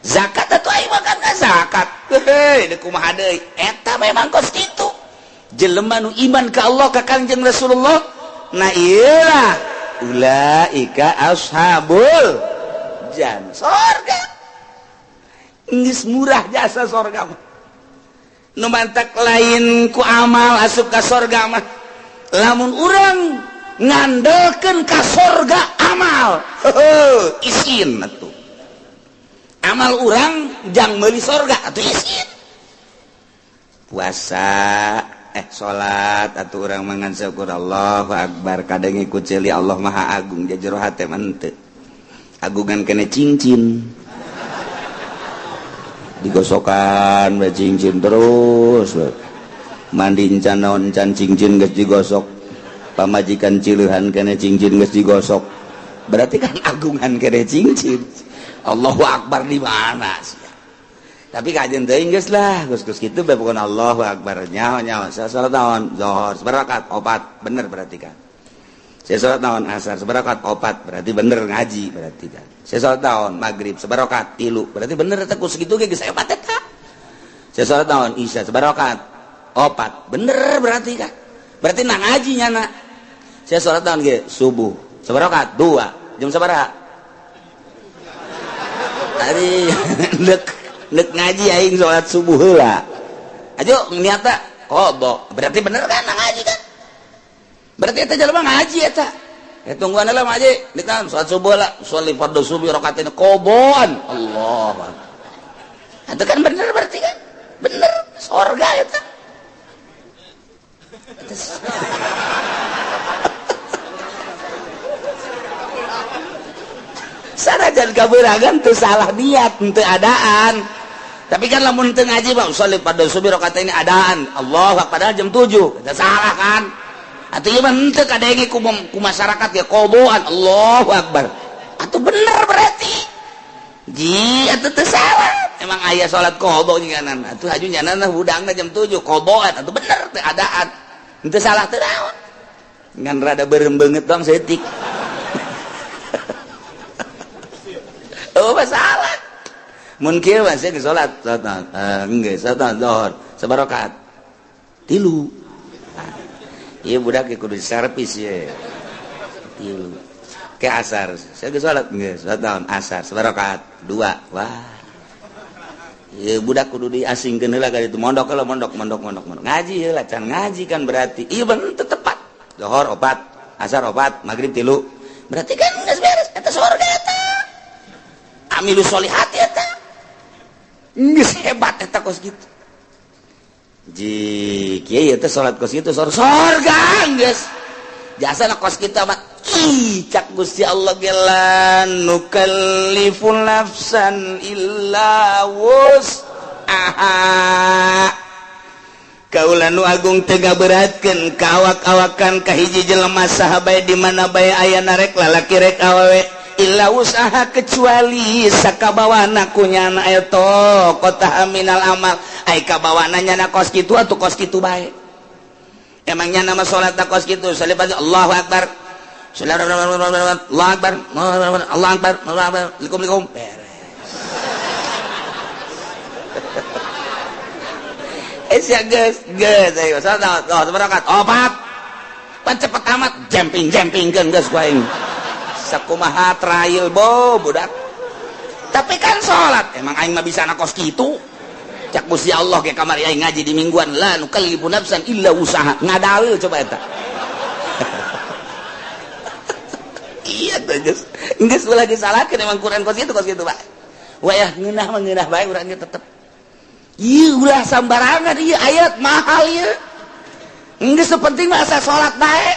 [SPEAKER 2] Zakat atuh aing mah kan zakat. Heuh, deuk kumaha deui? Eta memang kos kitu. Jelema nu iman ka Allah ka Kangjeng Rasulullah, nah iyalah ulaika ashabul jannah, sorga. Geus murah jasa sorga mah. Nu mantak lain ku amal asup ka sorga mah. Lamun urang ngandelkeun ka sorga amal, heuh, isin atuh. Amal urang jang meuli sorga atuh isin. Puasa, salat atuh urang mangan syukur Allahu akbar, kadang ikut ceuli Allah Maha Agung jero hate mah henteu. Agungan kene cincin. Digosokan we cincin terus. Mandi encan naon encan cincin geus digosok. Pamajikan cileuhan kene cincin geus digosok. Berarti kan agungan kene cincin. Allahu akbar di mana sih? Tapi kajian teuing geus lah, geus-geus kitu bae pokona Allahu akbar. Nyaho-nyaho saya salat naon? Zuhur sabarakat opat, bener berarti kan. Saya salat naon? Asar sabarakat opat, berarti bener ngaji berarti kan. Saya salat naon? Maghrib sabarakat tilu, berarti bener eta ku sakitu ge geus opat eta. Saya salat naon? Isya sabarakat opat, bener berarti kan. Berarti na ngaji nyana. Saya salat naon ge? Subuh sabarakat 2, jam sabaraha? Ari nek ngaji aing salat subuh heula. Ajo niatna qada. Berarti bener kan ngaji kan? Berarti eta jelema ngaji eta. Tungguan lah ngaji, ditan salat subuh lah, sholli fardhu subuh rakaatain qadaan. Allah. Itu kan bener berarti kan? Bener sorga eta. Sanajan kabeuragan teu salah niat, teu adaan. Tapi kan lamun teu ngaji mah sholli fardhu subuh rakaatain adaan. Allah padahal jam 7. Eta salah kan? Atuh ieu mah henteu kadenge ku masyarakat ge qadaan. Allahu akbar. Atuh bener berarti. Ji atuh teu salah. Emang aya salat qadha nyanan. Atuh haju nyanan hudangna jam 7 qadhaan atuh bener teu adaan. Henteu salah teu naon. Ngan rada beureum beungeut doang saeutik. Oh masalah. Mun kieu mah sia salat salat geus salat zuhur sabarakat. 3. Ieu budak kudu servis ye. 3. Ke asar saya geus salat geus salat asar sabarakat 2. Wah. Ieu budak kudu diasingkeun heula ka ditu mondok heula mondok mondok mondok mondok. Ngaji heula can ngaji kan berarti ieu bener teu tepat. Zuhur 4, asar 4, magrib 3. Berarti kan geus beres eta surga eta. Amilu sholihat eta. Geus hebat eta kos kitu. Ji kieu ieu teh salat kos kitu surga geus. Jasana kos kitu mah ih cak Gusti Allah gelan nukallifu nafsan illa wus'aha. Kaula nu agung teu ngaberatkeun ka awak-awakan ka hiji jelema saha bae di mana bae ayana rek lalaki rek awewe illa wus'aha kecuali sakabawana ku nyana eta kota minal amal ai kabawana nyana kos kitu atuh kos kitu bae. Emangnya nama salat kos kitu salibat Allahu akbar Allahu akbar Allahu akbar Allahu akbar likum likum beres. Sia geus geus ayo salat sabarakat opat pan cepet amat jemping jempingkeun geus ku aing sakumaha trail bo budak. Tapi kan salat emang aing mah bisa na kos kitu. Cak Gusti Allah ke kamari aing ngaji di mingguan la nukallifu nafsan illa wusaha ngadalil coba eta. Iya tuh geus geus ulah disalahkeun emang Quran kos kitu Pak. Wayah ngeunah mah ngeunah bae urang ge tetep. Ieu ulah sambarangan ieu ayat mahal ieu. Geus penting mah asa salat bae.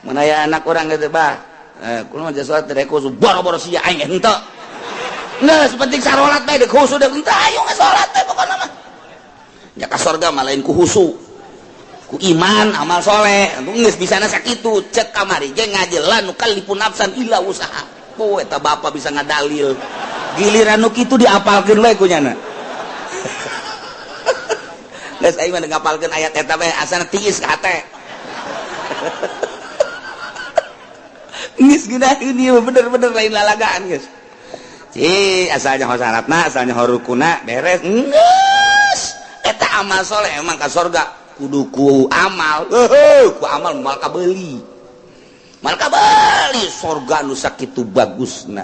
[SPEAKER 2] Mun aya anak urang geus bah, kumaha mah salat teh khusus boro-boro sia aing henteu. Geus penting sarolat bae deuk khusus deuk henteu ayo salat teh pokona mah. Nya ka sorga mah lain ku khusu. Ku iman amal soleh geus bisana sakitu cek kamari ge ngaji la nukallifu nafsan illa wusaha. Oh eta bapa bisa ngadalil. Giliran nu kitu diapalkeun we ku nyana. Geus aing mah ngapalkeun ayat eta bae asana tiis ka hate. Geus geunaheun ieu bener-bener lain lalagaan geus. Ci asalnya ho syaratna, asalnya ho rukuna beres. Geus eta amal soleh emang ka sorga kudu ku amal. Heuh, ku amal moal kabeuli. Moal kabeuli sorga nu sakitu bagusna.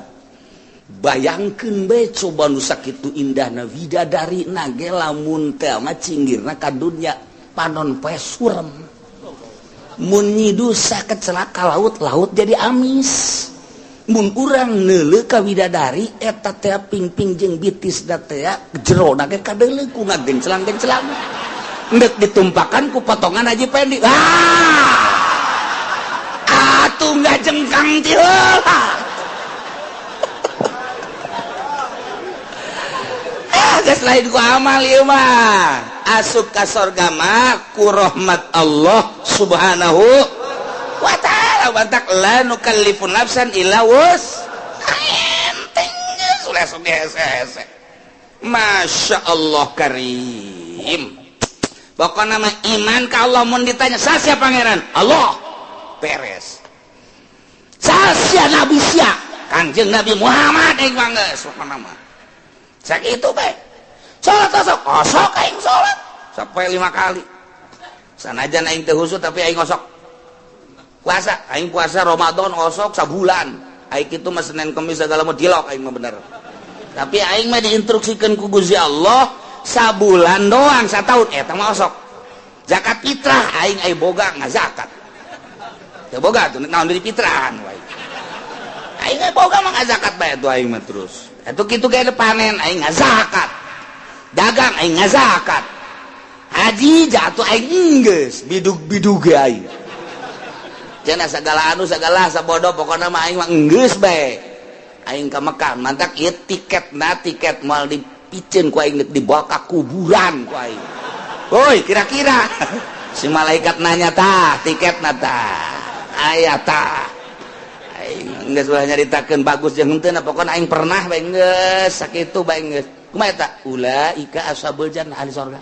[SPEAKER 2] Bayangkeun bae coba nu sakitu indahna widadari na ge lamun teh mah cinggirna ka dunya panon poe surem. Mun nyidusa kecelaka laut, laut jadi amis. Mun urang neuleuh ka widadari eta teh pingping jeung bitis da teh jerona ge kadeuleuh ku ngagencelang-gencelang. Endek ditumpakan ku potongan Haji Pendi. Ah! Atuh ngajengkang ti heula. Ah, geus lain ku amal ieu mah. Asup ka sorga mah ku rahmat Allah Subhanahu wa ta'ala. Bantak la nukallifu nafsan illa wus. Enteng geus ulah sok hese-hese. Masya Allah karim. Pokokna mah iman ka Allah mun ditanya sasia pangeran? Allah. Beres. Sasia nabi sia? Kanjeng Nabi Muhammad aing mah geus pokona mah. Sakitu bae. Salat osok, osok aing salat sampai 5 kali. Sanajan aing teu husuk tapi aing osok. Puasa, aing puasa Ramadan osok sabulan. Aing kitu mah Senin Kemis segala mah dilok aing mah bener. Tapi aing mah diinstruksikeun ku Gusti Allah sabulan doang sataun eta mah osok. Zakat fitrah aing ai boga ngazakat. Teu boga tuh naon deui fitrahan wae. Aing ai boga mah ngazakat bae tuh aing mah terus. Atuh kitu ge panen aing ngazakat. Dagang aing ngazakat. Haji jatuh aing geus bidug-bidug ge aing. Cenah sagala anu sagala sabodo pokona mah aing mah geus bae. Aing ka Mekah mantak ieu tiketna tiket moal dipiceun ku aing dibawa ka kuburan ku aing. Woi kira-kira si malaikat nanya tah tiketna tah aya tah. Aing geus ulah nyaritakeun bagus jeung henteu, pokona aing pernah bae geus sakitu bae geus. Kumaha eta? Ulaika ashabul jannah, ahli sorga.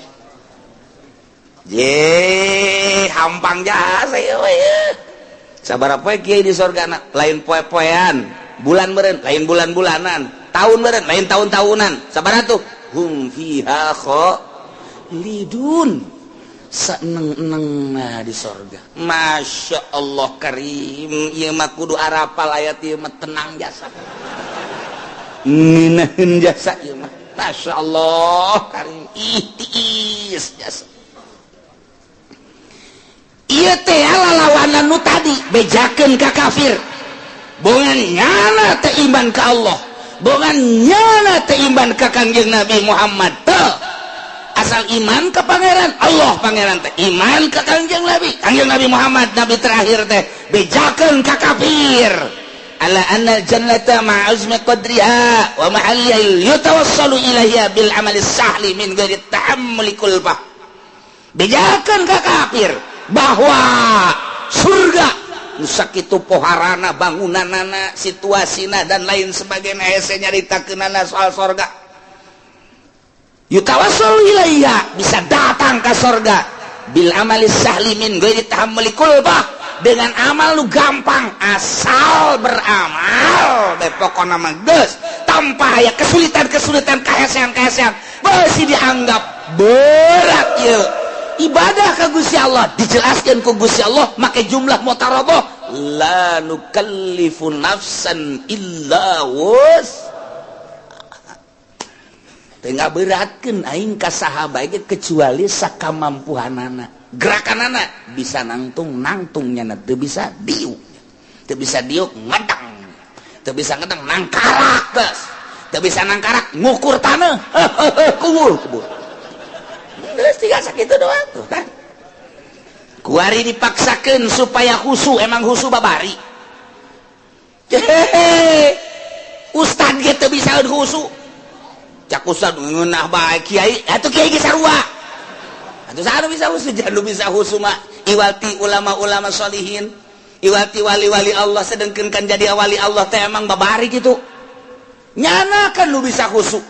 [SPEAKER 2] Je, hampang jasa ieu we. Sabaraha poe kiai di sorga na? Lain poe-poean, bulan meureun, lain bulan-bulanan, tahun meureun, lain tahun-tahunan. Sabaraha tuh? Hum fiha khalidun. Seneng-eneng nah di sorga. Masya Allah karim, ieu mah kudu arapal ayat ieu mah, tenang jasa. Ngeunaheun jasa ieu mah. Masya Allah karim, ih tiis jasa. Ieu teh lalawanan nu tadi bejakeun ka kafir. Bongan nyana teh iman ka Allah, bongan nyana teh iman ka Kangjeng Nabi Muhammad teh. Asal iman ke pangeran Allah, pangeran teh iman ke Kangjeng Nabi, Kangjeng Nabi Muhammad nabi terakhir teh, bejakeun ka kafir. Ala anna jannata ma'azmi qadriha wa mahalliha yatawassalu ilaiha bil amali sahli min ghairi tahammuli kulfah. Bejakeun ka kafir bahwa surga nu sakitu poharana, bangunanana, situasina, dan lain sebagainya, hese nyaritakeunana soal sorga. Yutawassul ilaiha, bisa datang ke sorga, bil amali sahli min ghairi tahammuli kulfah, dengan amal lu gampang, asal beramal bae pokona mah geus, tanpa aya kesulitan-kesulitan, kahesean-kahesean beusi dianggap berat ieu ibadah ka Gusti Allah. Dijelaskeun ku Gusti Allah make jumlah mutaradoh, la nukallifu nafsan illa wus. Teu ngaberatkeun aing ka saha bae kecuali sakamampuhanana. Gerakanana bisa nangtung, nangtung, nyana teu bisa diuk, teu bisa diuk ngedang, teu bisa ngedang nangkarak geus, teu bisa nangkarak ngukur tanah, kubur kubur. Geus tinggal sakitu doang tuh kan. Kuari dipaksakeun supaya khusu, emang khusu babari. Hehehe. Ustad ge teu bisa khusu. Cak ustad ngeunah bae kiai, atuh kiai ge sarua. Atuh saha nu bisa khusu? Jangan nu bisa khusu mah iwati ulama-ulama sholihin, iwati wali-wali Allah, sedengkeun kan jadi wali Allah teh emang babari kitu. Nyana kan nu bisa khusu.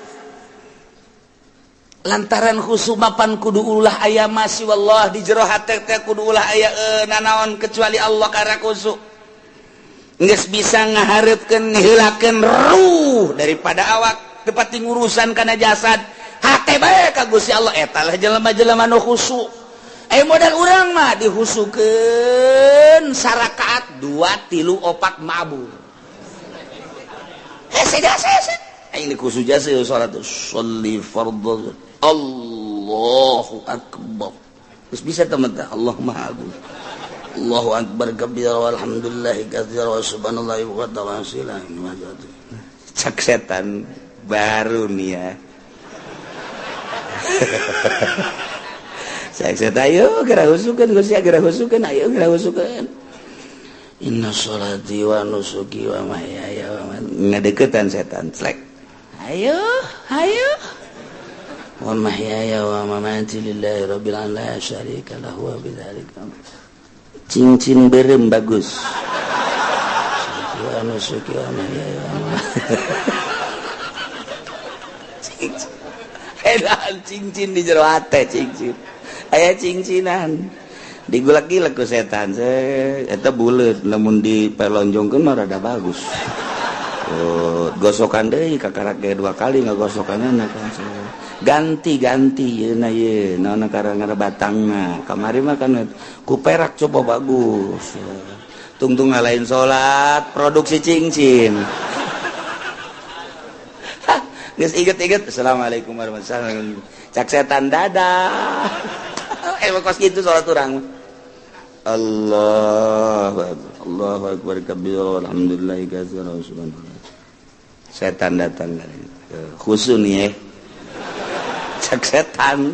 [SPEAKER 2] Lantaran khusu mapan kudu ulah aya masih wallah di jero hate teh, kudu ulah aya nanaon kecuali Allah karena khusu. Geus bisa ngahareupkeun, ngeheulakeun ruh daripada awak, tepati ngurusan kana jasad, hate bae ka Gusti Allah, eta lah jelema-jelema nu khusu. Modal urang mah dihusukeun sarakaat 2 3 4 mabur. Hese jasa hese. Aing dikhusu jasa salat sholli fardhu Allahu akbar. Terus bisa teman teh Allah Maha Agung. Allahu akbar kabira walhamdulillahi katsira wa subhanallahi wa ta'ala. Cak setan baru nih ya. Saya ayo geura husukeun Gusti, geura husukeun, ayo geura husukeun. Inna sholati wa nusuki wa mahyaya wa mamati. Ngadeukeutan setan slek. Ayo, ayo. Wa mahyaya wa mamati lillahi rabbil alamin la syarika lahu wa bidzalika. Cincin berem bagus. Wa nusuki wa mahyaya wa mamati. Cincin. Cincin di jero hate cincin. Aya cincinan digulak-gilak ku setan, eta buleut, lamun dipelonjongkeun mah rada bagus. Oh, gosokan deui kakarak ge 2 kali ngagosokanna kan. Ganti-ganti yeuna ye naon karang batangna. Kamari mah kan ku perak coba bagus. Tungtung lain salat produksi cincin. Geus inget-inget assalamualaikum warahmatullahi wabarakatuh. Cak setan dadah. Kos gitu salat urang. Allahu akbar. Allahu akbar kabira walhamdulillahi katsira wa subhanallah. Setan datang khusu nih ya. Cak setan.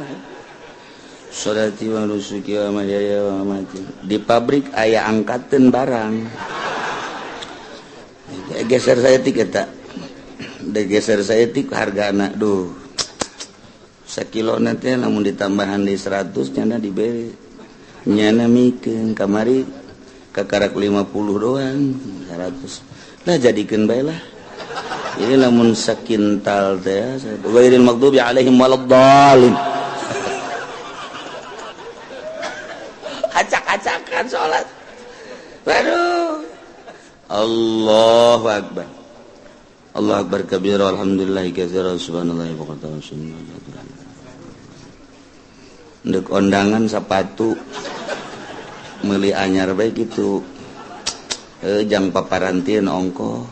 [SPEAKER 2] Sholati wa nusuki wa mahyaya wa mamati. Di pabrik aya angkateun barang. Geser saya tik eta. Geser saya tik hargana duh. Sakilo nanti namun ditambahan di 100 nyana diberi nyana mikeun kamari Kakarak 50 doang 100 lah jadikeun bae lah. Ini lamun sakintal teh ghairil maghdubi alaihim waladdallin. Acak-acakan salat. Waduh. Allahu akbar. Allahu akbar kabira alhamdulillah katsira subhanallahi wa bihamdihi. Ndek ondangan sepatu meuli anyar bae kitu. Jang paparantieun ongkoh.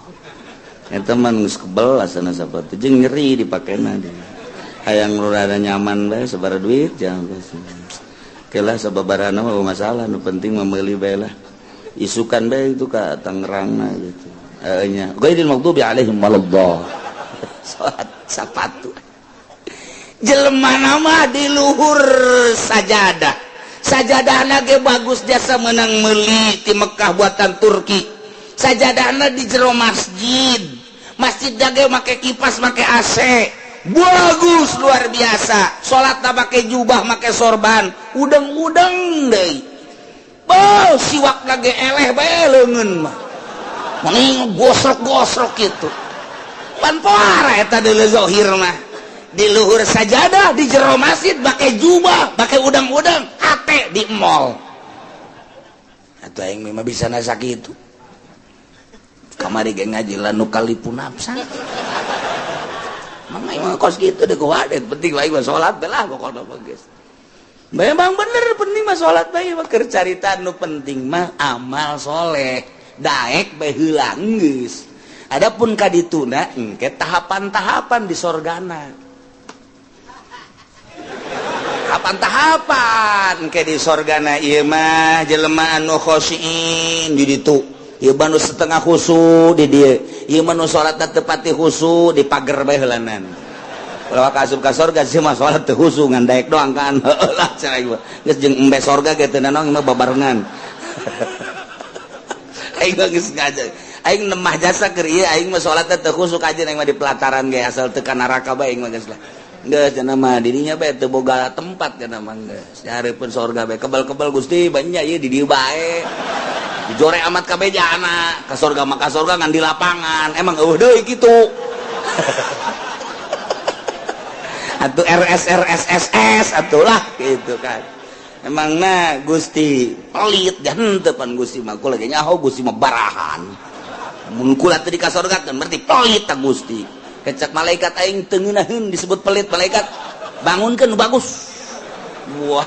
[SPEAKER 2] Eta mah geus kebel asana sapatu jeung nyeri dipakena deui. Hayang nu rada nyaman bae sabaraha duit jangan kelah sababarana mah masalah nu penting mah meuli bae lah. Isukan bae itu ka Tangerangna gitu. Nya ghairil maghdubi alaihim waladdallin. Salat sapatu. Jelema nama di luhur sajadah. Sajadahna ge bagus jasa menang meuli ti Mekah buatan Turki. Sajadahna di jero masjid. Masjid ge make kipas, make AC. Bagus luar biasa. Salatna make jubah, make sorban, udeng-udeng deui. Beuh, siwakna ge eleh bae leungeun mah. Mending gosrok-gosrok kitu. Pan poara eta deuleu zahir mah. Di luhur sajadah di jero masjid pakai jubah, pakai udang-udang, hate di mall. Atuh aing mah bisa nasa kitu. Kamari ge ngaji la nukallifu nafsan. Mang aing mah kos kitu deui kuwadet, penting aing mah salat bae lah pokona mah geus. Memang bener penting mah salat bae mah keur carita nu penting mah amal soleh. Daek bae heula geus. Adapun ka dituna engke tahapan-tahapan di sorgana. Tahapan-tahapan ke di sorgana ieu mah jelema anu khosyin di ditu. Ieu mah nu setengah khusu di dieu. Ieu mah nu salatna teu pati khusu di pager bae heulanan. Ulah ka asup ka sorga sih mah salat teu khusu ngan daek doang kan. Heueuh lah cenah ieu. Geus jeung embe sorga ge teu nanaon mah babarengan. Aing mah geus ngaja. Aing nemah jasa keur ieu aing mah salatna teu khusu kajeun aing mah di pelataran ge asal teu ka neraka bae aing mah geus lah. Geus cenah mah dirinya bae teu boga tempat cenah mah geus. Dihareupeun sorga bae kebal-kebal Gusti banyak ieu di dieu bae. Dijore amat kabeh jana ka sorga mah ka sorga ngan di lapangan. Emang eueuh deui kitu. Atuh RS RS SS atuh lah gitu kan. Emangna Gusti pelit dan teu pan Gusti mah kula ge nyaho Gusti mah barahan. Mun kula teu di ka sorga kan berarti pelit ta Gusti. Kecak malaikat aing teu ngeunaheun disebut pelit malaikat bangunkeun nu bagus. Wah.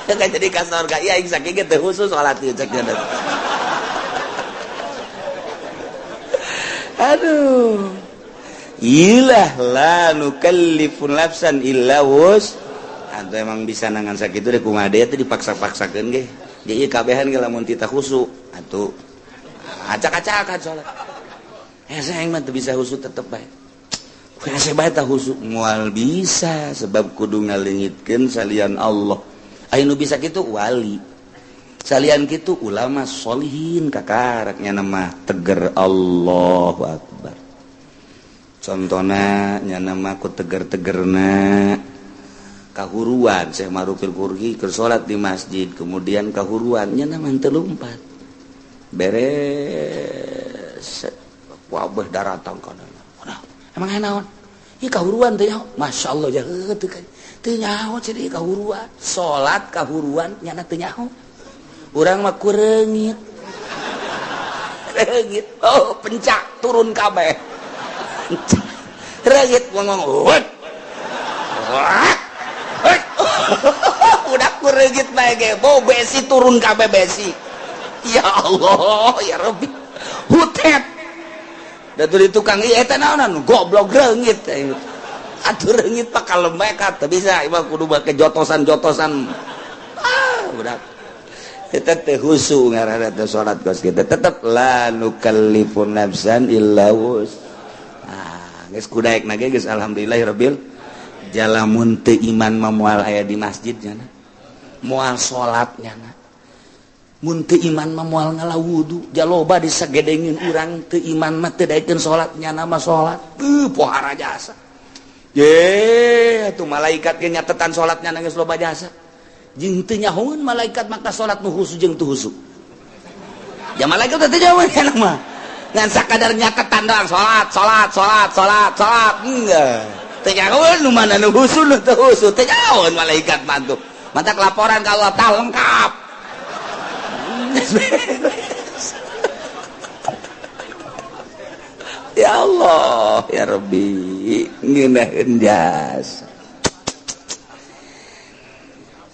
[SPEAKER 2] Teu jadi ka sorga ieu aing sakieu ge teu khusus salat ieu cek cenah. Aduh. Ilah la nukallifu nafsan illa wus. Atuh emang bisa nangan sakitu deh kumaha deui teh dipaksa-paksakeun ge. Ge ieu kabehan ge lamun tita khusu atuh acak-acakan salat. Hese aing mah teu bisa khusu tetep bae. Hese bae tah khusu moal bisa sebab kudu ngaleungitkeun salian Allah. Aya nu bisa kitu wali. Salian kitu ulama solihin kakarak nya mah teger Allahu akbar. Contona nya mah ku teger-tegerna kahuruan Syekh Marufil Qurhi keur salat di masjid kemudian kahuruan nya mah teu lumpat. Beres wabah daratang kana. Emang aya naon? Ieu kahuruan teh nyaho. Masyaallah jaheut teu teu nyaho cenah kahuruan. Salat kahuruan nyana teu nyaho. Urang mah kureungit. Reungit. Oh, pencak turun kabeh. Reungit ngomong. Udah kureungit bae ge, bau besi turun kabeh besi. Ya Allah, ya Rabbi. Hutet. Da di tukang ieu eta naonan goblok reungit. Atuh reungit pak kalem bae ka teu bisa ieu mah kudu make jotosan-jotosan. Ah, budak. Eta teh khusu ngaranna teh salat kos kitu. Tetep la nukallifu nafsan illa wus. Ah, geus kudaekna ge geus alhamdulillahirabbil jalamun teu iman mah moal aya di masjid nya. Moal salat nya. Mun teu iman mah moal ngala wudu, jaloba disagedengin urang teu iman mah teu daekeun salat nyana mah salat. Teu pohara jasa. Ye, atuh malaikat ge nyatetan salat nyana geus loba jasa. Jeung teu nyahoeun malaikat maka salat nu khusu jeung teu khusu. Ya malaikat teh jauh enak mah. Ngan sakadar nyaketan doang salat salat salat salat salat. Enggak. Teu nyahoeun nu mana nu khusu nu teu khusu. Teu nyahoeun malaikat mah tuh. Mantak laporan ka Allah tah lengkap. Ya Allah, ya Rabbi, ngeunaheun jasa.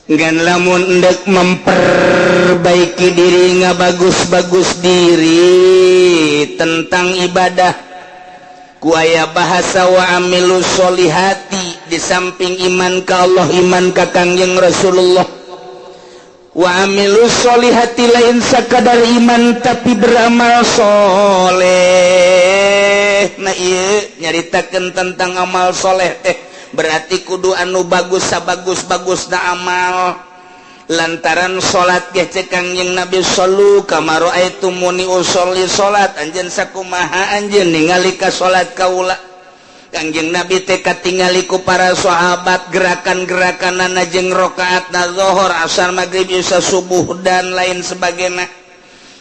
[SPEAKER 2] Ngan lamun endek memperbaiki diri ngabagus-bagus diri tentang ibadah ku aya bahasa wa amilus solihati di samping iman ka Allah, iman ka Kangjeng Rasulullah. Wa amilus solihati lain sakadar iman tapi beramal soleh. Nah ieu nyaritakeun tentang amal soleh teh berarti kudu anu bagus sabagus-bagusna amal. Lantaran salat ge cek Kangjeng Nabi sallu kama raaitumuni usolli salat anjeun sakumaha anjeun ningali ka salat kaula. Kangjeng Nabi teh katingali ku para sahabat gerakan-gerakanana jeung rakaatna zuhur, asar, magrib, isya, subuh dan lain sebagainya.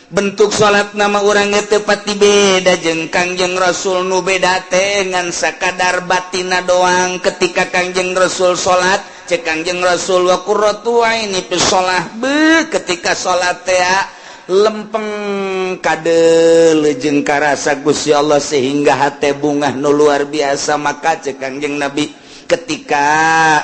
[SPEAKER 2] Bentuk salat nama urang teh pati beda jeung Kangjeng Rasul nu beda teh ngan sakadar batina doang. Ketika Kangjeng Rasul salat cek Kangjeng Rasul wa qurratu aini fi shalah, be ketika salat teh lempeng kade jeung karasa Gusti Allah sehingga hate bungah nu luar biasa. Maka cek Kangjeng Nabi ketika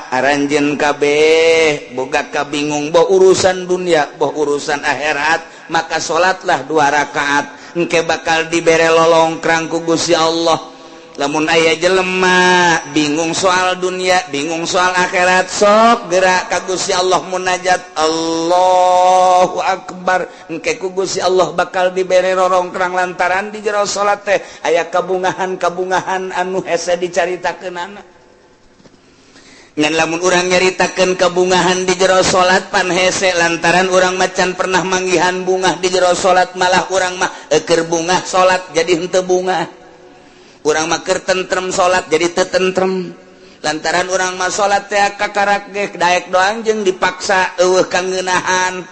[SPEAKER 2] aranjeun kabeh boga kabingung boh urusan dunia boh urusan akhirat, maka salatlah 2 rakaat engke bakal dibere lolongkrang ku Gusti Allah. Lamun aya jelema bingung soal dunia, bingung soal akhirat, sok gerak ka Gusti Allah munajat Allahu Akbar, engke ku Gusti Allah bakal dibere rorongkrang lantaran di jero salat teh aya kabungahan-kabungahan anu hese dicaritakeunana. Ngan lamun urang nyaritakeun kabungahan di jero salat pan hese lantaran urang macan pernah manggihan bungah di jero salat, malah urang mah eukeur bungah salat jadi henteu bungah. Urang mah keur tentrem salat jadi teu tentrem lantaran urang mah salat teh kakarak ge daek doang jeung dipaksa eueuh kangeunahan.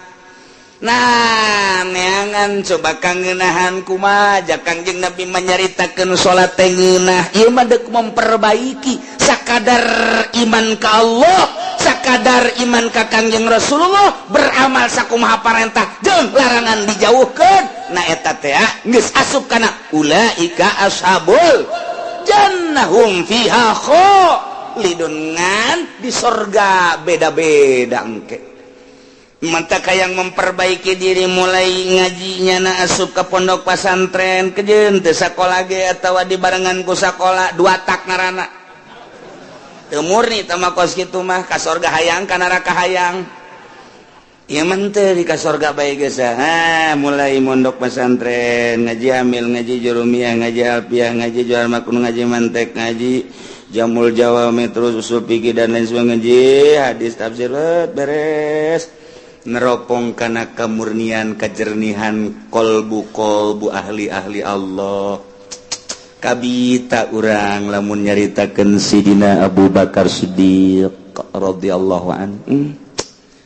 [SPEAKER 2] Nah neangan coba kangeunahan kumaha ja Kangjeng Nabi manyaritakeun salat teh ngeunah. Ieu mah deuk memperbaiki sakadar iman ka Allah, sakadar iman ka Kangjeng Rasulullah, beramal sakumaha parentah jeung larangan dijauhkeun. Nah eta teh geus asup kana ulaika ashabul jannahum fiha khalidun, ngan di sorga beda-beda engke. Mantap yang memperbaiki diri mulai ngajinya na asup ke pondok pesantren kejeun teu sakola ge atawa dibarengan ku sakola dua tak ngaranna. Teu murni teh mah kos kitu mah ka sorga hayang ka neraka hayang. Ieu mah teu di ka sorga bae geus ah. Mulai mondok pesantren ngaji amil, ngaji jurumiyah, ngaji alfiah, ngaji jual makun, ngaji mantek, ngaji jamul jawami, terus usul fikih dan lain sebagainya, ngaji hadis tafsir beres. Neropong kana kemurnian kejernihan kolbu-kolbu ahli-ahli Allah. Kabita urang lamun nyaritakeun Sidina Abu Bakar Siddiq radhiyallahu anhu.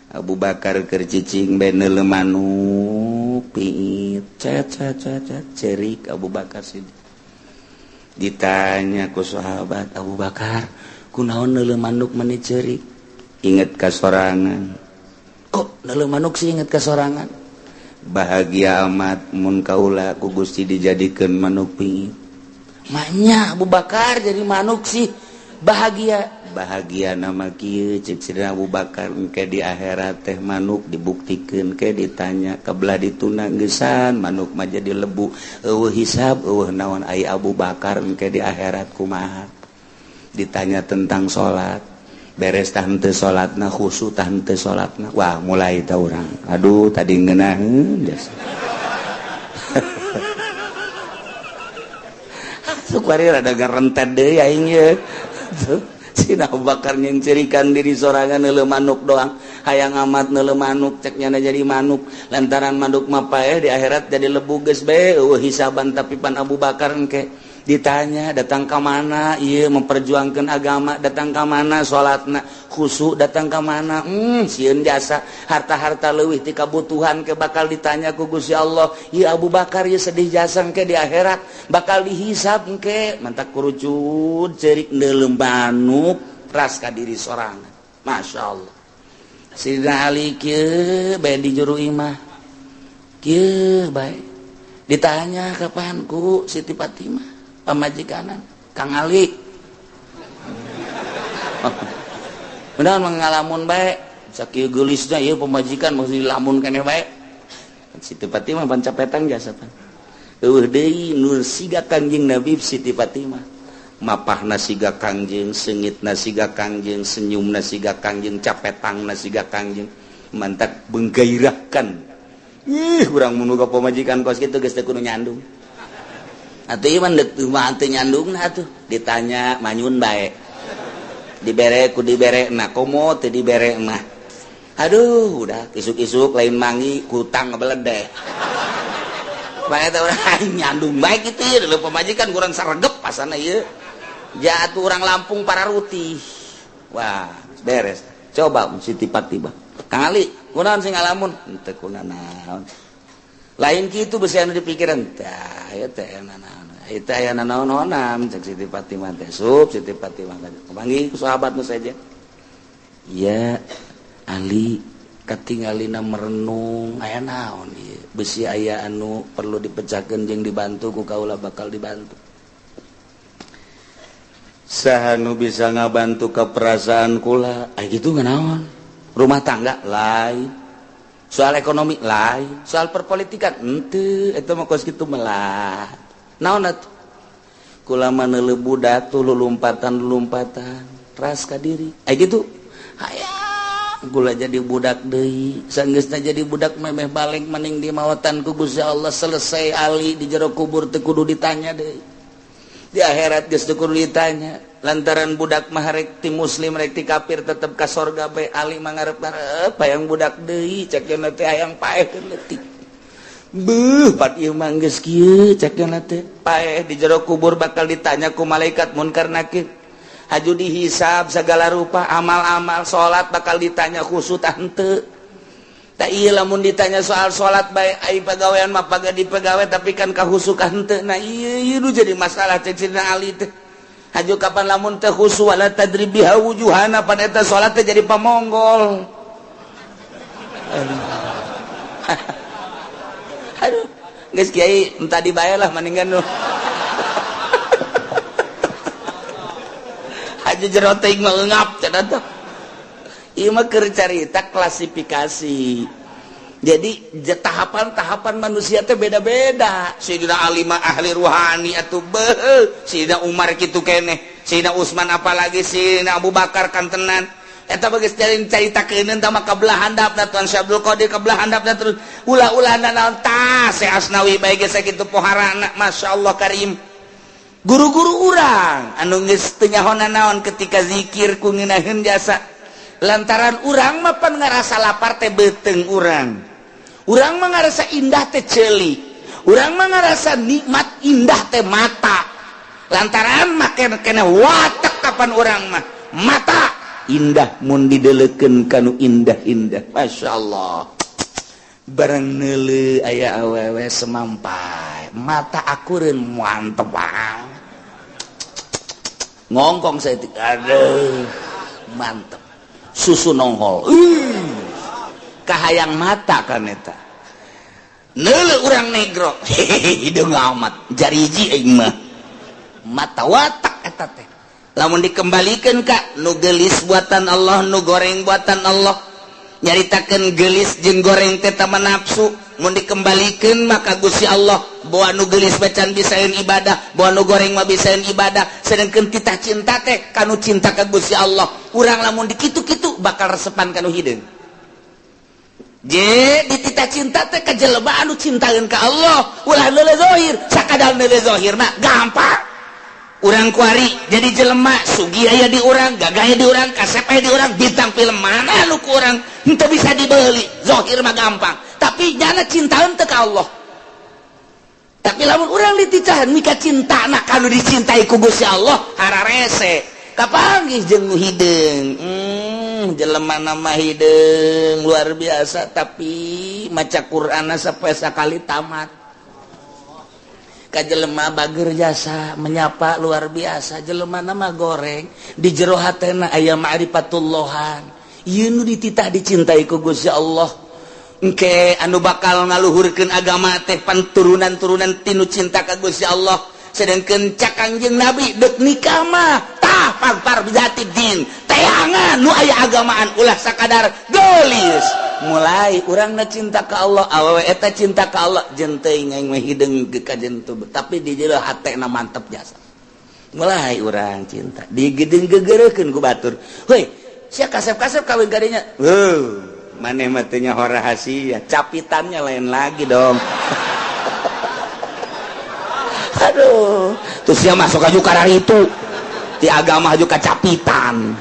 [SPEAKER 2] Abu Bakar keur cicing bae neuleuh manuk piit cet cet cet cerik Abu Bakar Siddiq. Ditanya ku sahabat, Abu Bakar kunaon neuleuh manuk meni cerik? Inget ka sorangan. Kok neuleuh manuk sih inget ka sorangan? Bahagia amat mun kaula ku Gusti dijadikeun manuk piit. Maknya Abu Bakar jadi manuk sih bahagia. Bahagia nama kieu cek Sidina Abu Bakar engke di akhirat teh manuk dibuktikeun ke ditanya kabelah dituna geusan manuk mah jadi lebu eueuh hisab eueuh naon ai Abu Bakar engke di akhirat kumaha. Ditanya tentang salat beres tah henteu salatna khusu tah henteu salatna, wah mulai tah urang aduh tadi ngeunaheun geus. Sukwari rada garentet deui aing ye. Sina Abu Bakar nyengcerikan diri sorangan neuleuh manuk doang, hayang amat neuleuh manuk cek nyana jadi manuk lantaran manuk mah paeh di akhirat jadi lebu geus bae eueuh hisaban tapi pan Abu Bakar engke. Ditanya datang ke mana ieu memperjuangkan agama, datang ke mana salatna khusyuk, datang ke mana sieun jasa harta-harta leuwih ti kabutuhan ke bakal ditanya ku Gusti Allah. Ieu Abu Bakar ieu sedih jasa ke di akhirat bakal dihisab ke mantak kurucut ceurik neuleum manuk ras ka diri sorangan. Masya Allah Sidina Ali kieu bae di juru imah kieu bae ditanya kapan ku Siti Fatimah pamajikanan Kang Ali benar mengalamun bae sakieu geulisna ieu pamajikan mesti dilamun keneh bae. Siti Fatimah pancapetang jasa pan eueuh deui nur siga Kangjeng Nabi Siti Fatimah mapahna siga Kangjeng, seungitna siga Kangjeng, senyumna siga Kangjeng, capetangna siga Kangjeng, mantak menggairahkan. Ih urang mun boga pamajikan kos kitu geus teu kudu nyandung. Atuh ieu mah deuk mah teu nyandungna atuh ditanya manyun bae. Dibere ku dibere na komo teu dibere mah. Aduh udah isuk-isuk lain mangi kutang ngebeledeh. Bae teh urang nyandung bae kitu ieu leuh pamajikan kurang saregep pasana ieu. Jatuh orang Lampung para rutih. Wah, beres. Coba Siti Fatimah. Kang Ali, kunaon sing ngalamun? Henteu kunanaon. Lain kitu beusi anu dipikiran. Tah, ieu teh naon. Ieu teh aya nanaon-naonan cek Siti Fatimah teh. Sup Siti Fatimah teh. Panggih ku sahabat nu saja. Ya, Ali katingalina merenung aya naon ieu. Beusi aya anu perlu dipecahkeun jeung dibantu ku kaula bakal dibantu. Saha nu bisa ngabantu ke perasaan kula ay gitu naon rumah tangga lain, soal ekonomi lain, soal perpolitikan henteu eta mah kos kitu melah naon atuh kula mah neuleuh budak tuh lulumpatan-lulumpatan ras ka diri ay gitu hayang kula jadi budak deui sanggeusna jadi budak memeh balik maning di mawatan ku Gusti Allah selesai Ali di jero kubur teu kudu ditanya deui. Di akhirat geus teu kudu ditanya lantaran budak mah rek ti muslim rek ti kafir tetep ka sorga bae. Ali mah ngarep-ngarep hayang budak deui cek cenah teh hayang paeh leutik beuh pat ieu mah geus kieu cek cenah teh paeh di jero kubur bakal ditanya ku malaikat munkar nakir haju dihisab segala rupa amal-amal salat bakal ditanya khusyuk tah henteu. Tak iya lamun ditanya soal salat bae ai pagawean mah paga di pagawe tapi kan kahusukan henteu. Nah ieu ieu nu jadi masalah cek Sidina Ali teh. Haju kapan lamun teh khusu wala tadrib biha wujuhana pan eta salat teh jadi pamonggol. Aduh. Aduh, geus kiai entah dibayar lah mendingan nu. Haju jero teuing mah eungap cenah teh. Ieu mah keur carita klasifikasi. Jadi tahapan-tahapan manusia teh beda-beda. Sayyidina Ali mah ahli ruhani atuh beuh, Sayyidina Umar kitu keneh, Sayyidina Utsman apalagi Sayyidina Abu Bakar kantenan. Eta geus caritakeun tah mah kabelah handapna Tuan Syekh Abdul Qadir kabelah handapna terus ulah-ulah naon tah Syekh Asnawi bae geus sakitu poharana masyaallah karim. Guru-guru urang anu geus teu nyaho naon ketika zikir ku ngeunaheun jasa. Lantaran urang mah pan ngarasa lapar teh beuteung urang. Urang mah ngarasa indah teh ceuli. Urang mah ngarasa nikmat indah teh mata. Lantaran mah kena watek kapan urang mah mata indah mun didelekeun kanu indah-indah. Masyaallah. Barang neuleuh aya awewe semampai, mata akureun mantep banget. Ngongkong saeutik, aduh, mantep. Susu nongol kahayang mata kan eta neuleuh urang negro hideung amat jariji aing mah mata watak eta teh lamun dikembalikeun ka nu geulis buatan Allah nu goreng buatan Allah nyaritakeun geulis jeung goreng teh tama nafsu mun dikembalikeun maka Gusti Allah bawa nu geulis bacan bisaeun ibadah bawa nu goreng mah bisaeun ibadah sedangkeun titah cinta teh kanu cinta ka Gusti Allah urang lamun dikitu-kitu bakal resepan kanu hideung je dititah cinta teh ka jelema anu cintaeun ka Allah ulah neuleuh zahir sakadal neuleuh zahir mah gampang urang kuari jadi jelema sugih aya di urang gagah di urang kasep aya di urang bintang film mana nu ku urang henteu bisa dibeli zahir mah gampang tapi nyana cintaeun teu ka Allah. Tapi lamun urang dititahan mika cinta na kalau dicintai ku Gusti Allah, hararese kapanggih jeung nu hideung. Jelema nama hideung luar biasa, tapi maca Qur'an sampai sakali tamat. Ka jelema bager jasa menyapa luar biasa, jelema nama goreng, di jero hatena aya ma'rifatullahan. Ieu nu dititah dicintai ku Gusti Allah. Engke anu bakal ngaluhurkeun agama teh pan turunan-turunan tinu cinta ka Gusti Allah. Sedangkan cak Kangjeng Nabi, dek nikah mah tah fadzfar bizatid din, teangan nu aya agamaan, ulah sakadar geulis. Mulai urangna cinta ka Allah, awewe eta cinta ka Allah, jeung teuing aing mah hideung ge kajen, tapi di jero hatena mantep jasa. Mulai urang cinta digedeng gegereukeun ku batur, "Heuy sia, kasep-kasep kawin kadinya." Heuh, maneh mah teu nyaho rahasia capitannya lain lagi dong. Aduh, terus dia masuk aja karena itu di agama juga capitan.